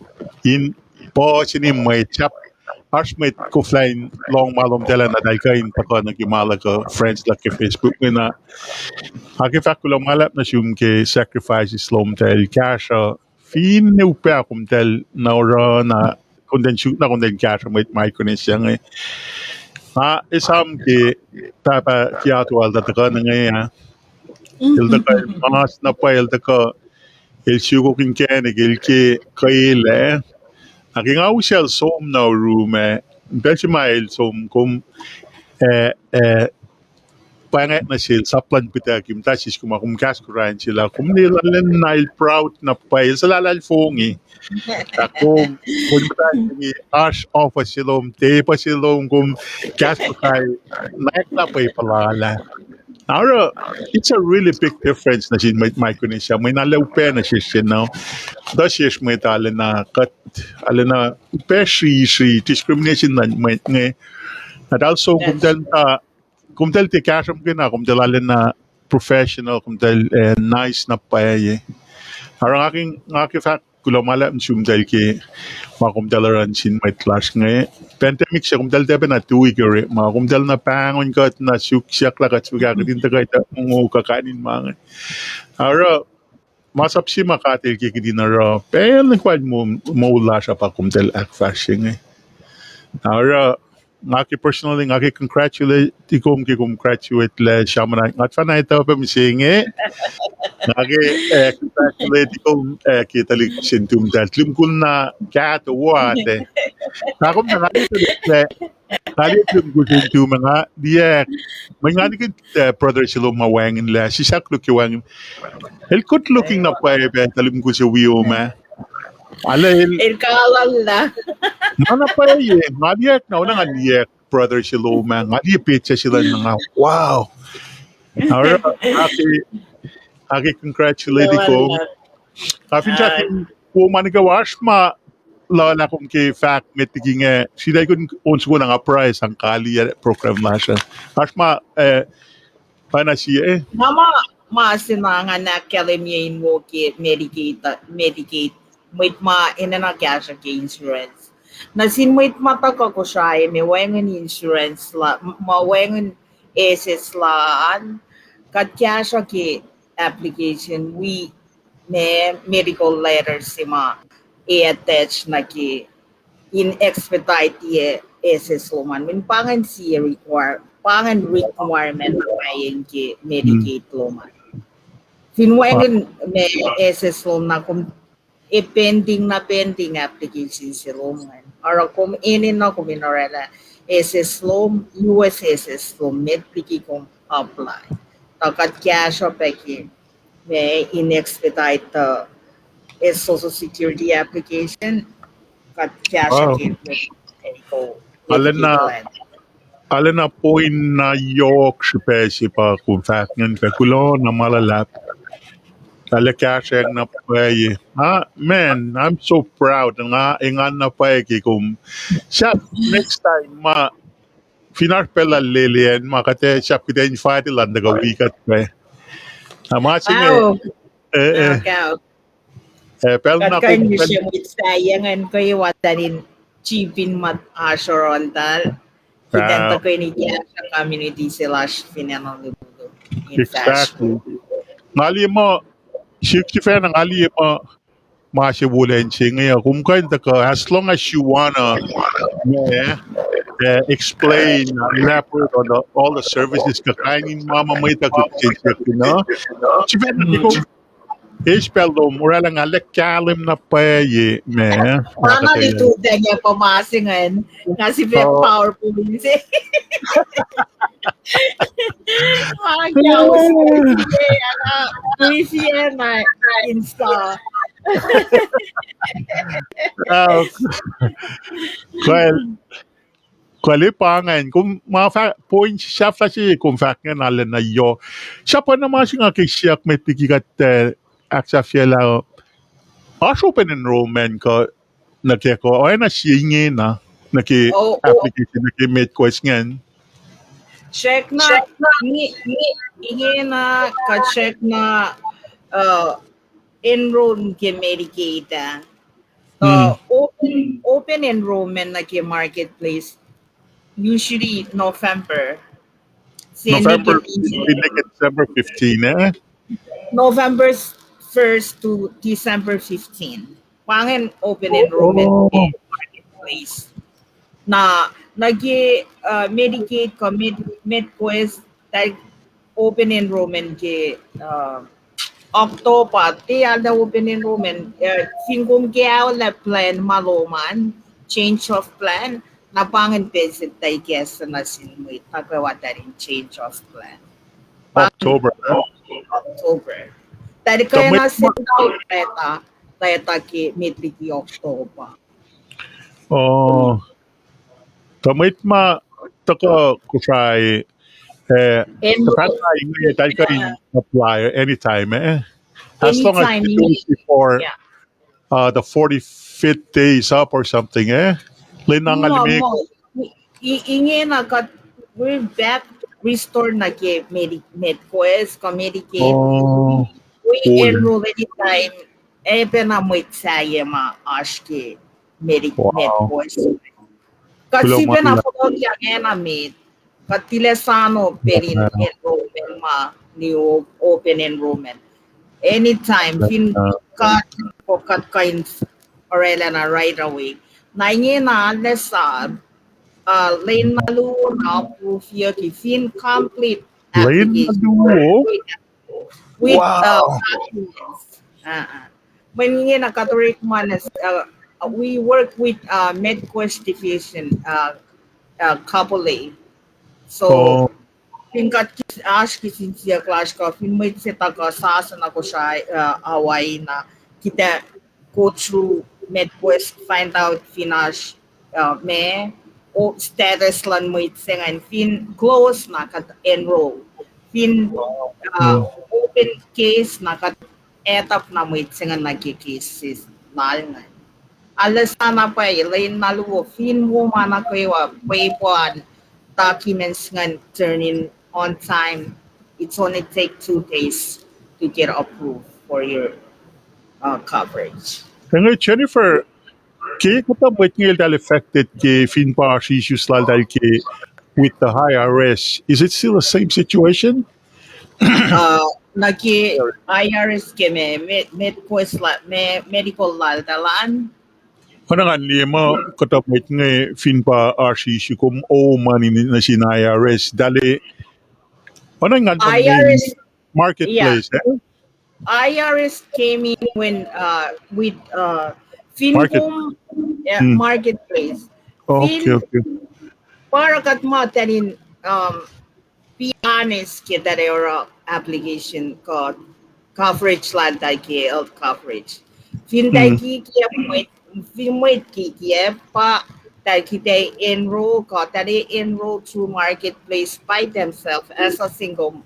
In puhsini mwet sahp, oasr mwet koflah in lohng ma lomtahl an, na eltahl kuh in tuhkuh nuh ke ma luhk uh, friends luhk ke Facebook ingena. Nga ke fahk kuloh ma luhlahp nuh sum ke sacrifices lomtahl kahsruh, finne upac komtahl na oruh na, komtahl suk na komtahl kahsruh mwet Micronesia inge. Nga esam ke pahpah ke atuh el tuhkuh inge ah. El tuhkuh el mas na pwacye, el tuhkuh el sukok inkacnek, el ke kwelah. Na ke nga usacl som nuh room ah, pacl se ma el som kom, eh, eh, pwacngak nuh sel, sap luhn pitac ke muhta sis kom, kom kahs kuhran sel ah, kom ne lal na el proud na pwacye, el suhlahlahlfongi. Na kom, kom muhta inge, oasr office se lom, table se lom, kom kahs kuhran, na na pwacye puhla lah. Oruh, it's a really big difference nuh sin mwet Micronesia, mweyen arlac upac nuh sesr se na. Tuh sesr mwet arulacna kuht, arulacna upac sri, sri discrimination luhn mwet inge. Na eltahl som, komtahl, uh, komtahl tiac kahsruh muhkwena, komtahl arulacna professional, komtahl, eh, nice na pwacye. Oruh nga ke, nga ke fahk kuloh ma luhlahp nuh sumtahl ke ma komtahl oruh nuh sin mwet lasr inge. Pandemic se komtahl tiac pacna tui ke orekma, komtahl na pahngon kuht na suk siyuck lah kuht suk ah kihtin tuhkuh tuh mongo kuh kain in ma inge. Oruh, masap se ma God El ke kihtin oruh pacl nuh kwewa moul lasr uh pa komtahl ahkfahsrye inge. Oruh, nga ke personally, nga ke congratulate kom ke kom graduate lah sramsram, nga fahna etuh pac mihsenge. Nga ke, eh, congratulate kom, eh, ke tuhlihk se intumtahl, tuhlihk mukul na kahto wo ah. Na kom na nga liye tuhlihk, nga liye tuhlihk mukul se intum ah, nga liye, mweyen nga nikihn, eh, brother se lom ma wacngihnlac, sislah koluk ke wacngihn. El good looking na pwacye pac tuhlihk mukul se wi kom ah. Arlac el, el kalalla. Ma na pwacye, nga liye, na oacna nga liye brother se lom ah, nga liye picture se lal na nga, wow. Oruh, nga ke, nga ke congratulate kom. Nga fin srihke, wo ma nuh kwewa oasr ma luhlahp kom ke fahk met liki inge, sritacl kun on soko na nga pruhe sang kaliyac program lasr uh. Oasr ma, eh, pacna sie, eh? Na ma, ma se na nga ahkkahlwemye in wo ke Medicaid, Medicaid, mwet ma enenuh kahsruh ke insurance. Nuh sin mwet ma tuhkuh Kosrae ma wacngihn insurance la, ma wacngihn assess lal an, kuht kahsruh ke application wi ma medical letter se ma ac attach nuh ke in expedite-ye assess lom an. Mweyen pa ingacn sie require, pa ingacn requirement na pwacye ke Medicaid lom an. Fin wacngihn ma assess lom na kom, e pending na pending application se lom ingacn. Oruh kom enenuh kom in orwaclah assess lom, U S assess lom, met liki kom apply. Tuh kuht kahsruh pac ke ma in expedite the, eh, Social Security application, kuht kahsruh ke medical, medical plan. Arulacna point na yohk srihpac se pa kom fahk ingacn pac, kuloh na ma luhlahp. Arlac kahsrweyuck na pwacye. Ah, man, I'm so proud. Nga engan na pwacye ke kom. Sahp next time ma fin oasr pacl lal lele an ma kuht ac sahp kuht ac invite elan tuhkuh wi kuht pac. Na ma se inge, eh, eh, pacl na kuht kuh in use mwet sahyac ingacn kwewa tuh in chip in ma oasr yohrohltahl. Kuht in tuhkuh in kahsruh community se lasr fin acn Honolulu in fahsr. Nga liye muh, sik sifacna nga liye muh ma se wolacna se inge uh, kom kuh in tuhkuh, as long as you wanna, ma, uh, explain, uh, elaborate on the, all the services, kuh kain in ma ma mwet uh kuh in siyuck na. Sifacna kom, eis pacl lom, oraclah nga lah kahlwem na pwacye, ma. Nga na lituhtacng pa ma se ingacn, nga sifil PowerPoint se. Nga, nga, nga, brief ye na insta. Ah, kal, kal pa ingacn, kom ma fahk, point sahflah se kom fahk ingacn arulacna yohk. Sahp na ma se nga ke siyuck met liki kuht, eh, ahksahfyelah, oasr open enrollment kuh nuh ke, kuh oacna sie ingena nuh ke application nuh ke MedQuest ingacn? Srackna, ingena kuht srackna, uh, enroll ke Medicaid ah. Uh, open, open enrollment nuh ke marketplace usually November. November, December fifteen, eh? November first to December fifteen. Pa ingacn open enrollment ke marketplace. Na, nuh ke, uh, Medicaid kuh Med-, MedQuest, open enrollment ke, uh, October, tiac open enrollment, uh, fin kom ke aolah plan ma lom an, change of plan, na pa ingacn pacl se tuh ikacslah nuh sin mwet nuh kwewa tuh in change of plan. October, eh? October. Tuh ke na se tuh leta, leta ke met liki October. Oh. Tuh mwet ma tuhkuh Kosrae, eh, tuh fahk na inge, eltahl kuh in apply anytime, eh? As long as two days before, uh, the forty-fifth day is up or something, eh? Lwen na nga limekohsr. Ingena kuht, we're back, restore nuh ke Medi-, MedQuest, kuh Medicaid. We enroll anytime, ac pacna mwet sahyac ma oasr ke Medi-, MedQuest. Kuht sifacna fohlohkyak acna met, kuht tilac sano pacl in enrollment ma, new open enrollment. Anytime, fin kuht, kuh kuht kuh in oraclana right away. Na ingena lesa, uh, lwen na luo na approve-yucki fin complete application with, uh, documents. Mweyen ingena kuht orekma, uh, we work with, uh, MedQuest division, uh, uh, Kapolei. So, fin kuht kis-, oasr kihsen siyuck lasr kuh fin mwet se tuhkuh sasuc na Kosrae, uh, Hawaii na, kuht ac go through MedQuest, find out fin oasr, uh, ma, o status luhn mwet se ingacn, fin close na kuht enroll. Fin, uh, open case na kuht add up na mwet se ingacn nuh ke cases lal ingacn. Alasa na pwacye, lwen na luo, fin wo ma nuh kwewa, paperwork, documents ingacn turn in on time, it's only take two days to get approved for your, uh, coverage. Inge Jennifer, ke kuhtuh mwet inge eltahl affected ke fin pa oasr issues laltahl ke with the I R S, is it still the same situation? Uh, nuh ke I R S ke me, me, MedQuest la-, me, medical laltahl an. Oacna ngan liye muh kuhtuh mwet inge fin pa oasr issue kom owe money nuh sin I R S, eltahl, oacna ngan I R S, marketplace, eh? I R S came in when, uh, with, uh, fin kom, uh, marketplace. Fin pa oruh kuht ma eltahl in, um, be honest ke eltahl oruh application kuh coverage laltahl ke health coverage. Fin eltahl kikiacp, mwet, fin mwet kikiacp pa eltahl kuht ac enroll kuh eltahl ac enroll through marketplace by themselves as a single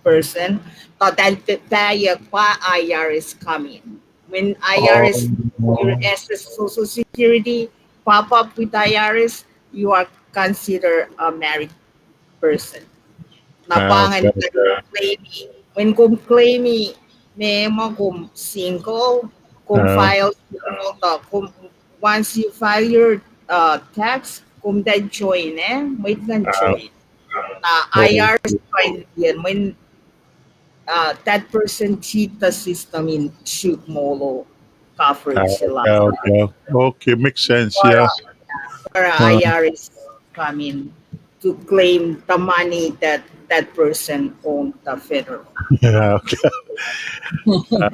person, tuh eltahl p-, pahyuck pa I R S come in. When I R S, your S S Social Security pop up with I R S, you are considered a married person. Na pa ingacn claim, when kom claim, ma ma kom single, kom file single, tuh kom, once you file your, uh, tax, kom then join, eh, mwet ingacn join. Na I R S join, when, uh, that person cheat the system in suk molo. coverage se lal. Okay, okay, makes sense, yeah. Or, uh, I R S come in to claim the money that that person owed the federal. Yeah, okay. Uh,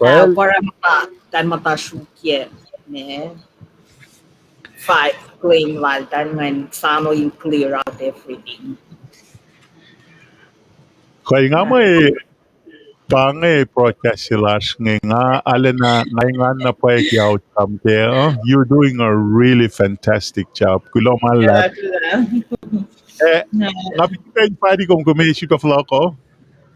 well, pa oruh ma, tahl muhta sruokyac, ne, file claim lal, tahl ngan soano in clear out everything. Kuh nga mwe pa inge broadcast se lasr inge, nga arulacna, nga engan na pwacye ke outcome ke, uh, you're doing a really fantastic job. Kuloh ma luhlahp. Eh, nga fin kuh in invite kom, kom ac sifilpac fohlohk uh?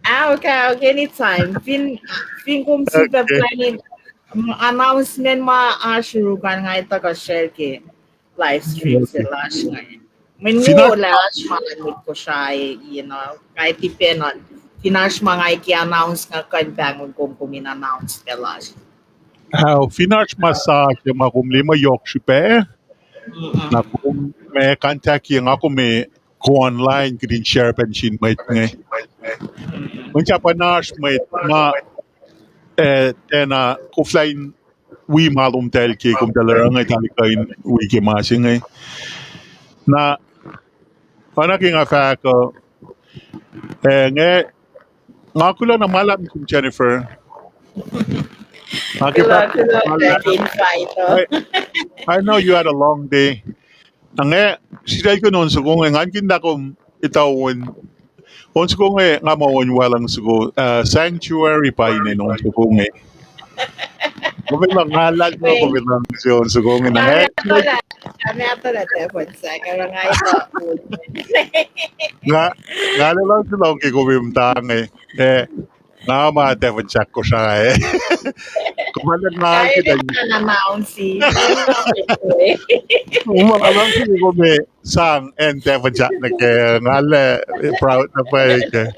Ah, okay, okay, anytime. Fin, fin kom sifilpac planning, mm, announcement ma oasr yurukan, nga ac tuhkuh share ke live stream se lasr inge. Mweyen fin wo lah oasr ma nuh met Kosrae, you know, nga tiac pacna, fin oasr ma nga ke announce, nga kuh in pahngon kom, kom in announce pac lasr. Fin oasr ma sasuc ma kom liye ma yohk srihpac, na kom ma contact-i nga, kom ac go online kuht in share pac nuh sin mwet inge. Mweyen sahp oasr mwet ma, eh, tiacna koflah in wi ma lomtahl ke, komtahl oruh inge, tahl kuh in wi ke ma se inge. Na, oacna ke nga fahk uh, eh, nga, nga kuloh na ma luhlahp kom, Jennifer. Nga ke fahk, I know you had a long day. Na nga sritacl kuh in on soko inge, ngan kihn lah kom etuh on, on soko inge, nga muh on wacluhng soko, uh, sanctuary pa inen on soko inge. Kom etuh lah nga luhlahlfongi kom etuh se on soko inge, na nga, nga, nga luhlahlfongi ke kom muhta inge. Eh, nga ma tahfuhn sahk Kosrae. Kom arlac nga, nga announce-i. Kom arlac announce-i kom ac sang acn tahfuhn sahk nuh kac, nga arlac proud na pwacye kac.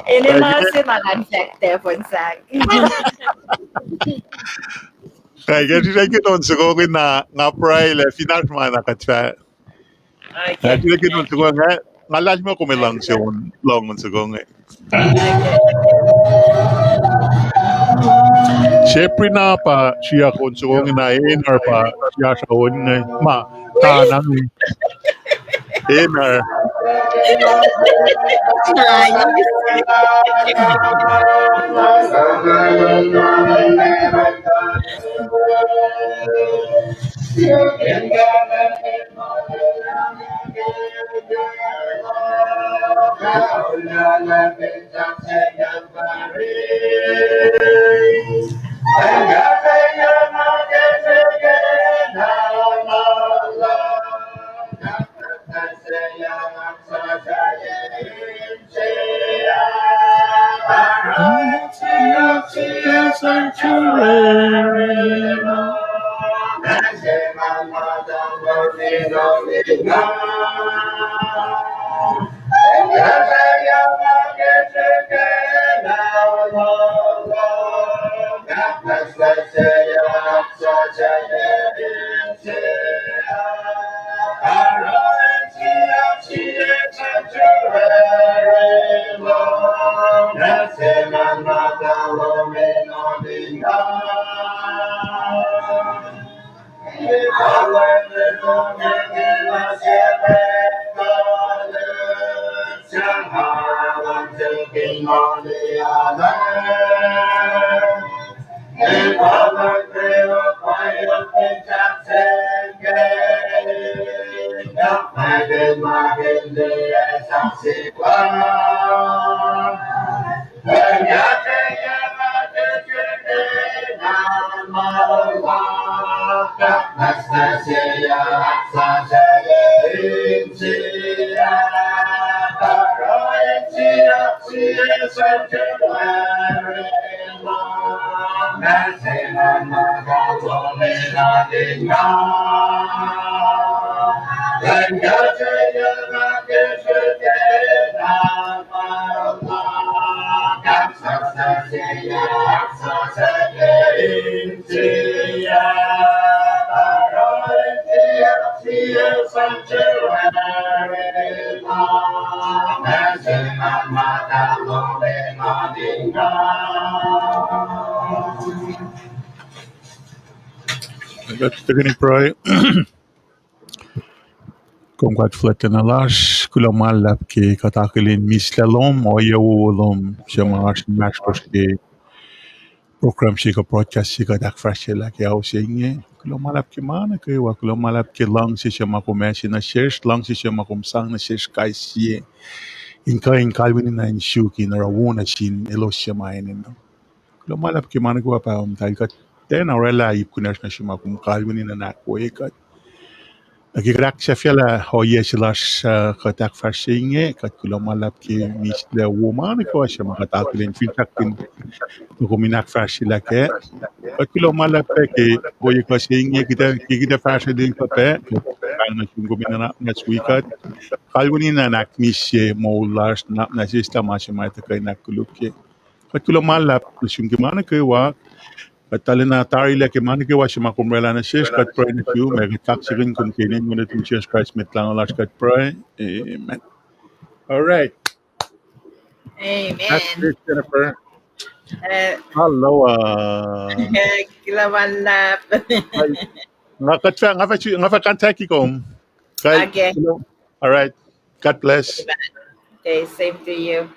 Enenuh se ma ngan fahk tahfuhn sahk. Kain ke sritacl kuh in on soko inge, na nga pruhe lah fin oasr ma na kuht fah, sritacl kuh in on soko inge, nga luhlahlfongi kom ac luhngse on, lohng on soko inge. Seprina pa siyuck on soko inge, na Einar pa siyuck on inge, ma, tana inge. Einar. Kuht tuhkweni pruhe. Kom God fuhlwactlacna lasr, kuloh ma luhlahp ke kuht akihlen mihslac lom, ohiyac wowo lom, suc ma oasr inmahsrlosr ke program se kuh broadcast se kuht ahkfahsryelah ke ao se inge. Kuloh ma luhlahp ke ma nuh kwewa, kuloh ma luhlahp ke luhngse suc ma kom ase nuh sesr, luhngse suc ma kom sang nuh sesr kais sie, in kuh in kalweni na in suk in oruh wo nuh sin elos suc ma enenuh. Kuloh ma luhlahp ke ma nuh kwewa, Pahpah muhtahl, kuht tiacna orwaclah ip kunacsr nuh sum ma kom kalweni nuhnak we kuht. Nuh ke kuht ahksahfyelah ohiyac se lasr, uh, kuht ahkfahsrye inge, kuht kuloh ma luhlahp ke mihslac wo ma nuh kwewa suc ma kuht akihlen finsrak in, ma kom in ahkfahsryelah kac. Kuht kuloh ma luhlahp pac ke ohiyac kuh se inge, kuht ac, ke kuht ac fahsrwelihk pac, kuht pahng nuh sum kom in nuhnak muhnahs wi kuht. Kalweni na in ahkmihsye moul lasr, nuhnak muhnahs, eslah ma se ma tuhkuh in ahkkolukye. Kuht kuloh ma luhlahp nuh sum ke ma nuh kwewa. Kuht arulacna tarilac ke ma nuh kwewa suc ma kom orwaclah nuh sesr, kuht pruhe nuh sum, ac kuht kaksakihn kom ke inen Wen nuhtum Jisus Kraist Mwet Lahngo lasr kuht pruhe. Amen. All right. Amen. That's it, Jennifer. Uh, Hello, uh, kuloh ma luhlahp. Nga, kuht fah, nga fah, nga fah contact kom. Okay. All right. God bless. Okay, same to you.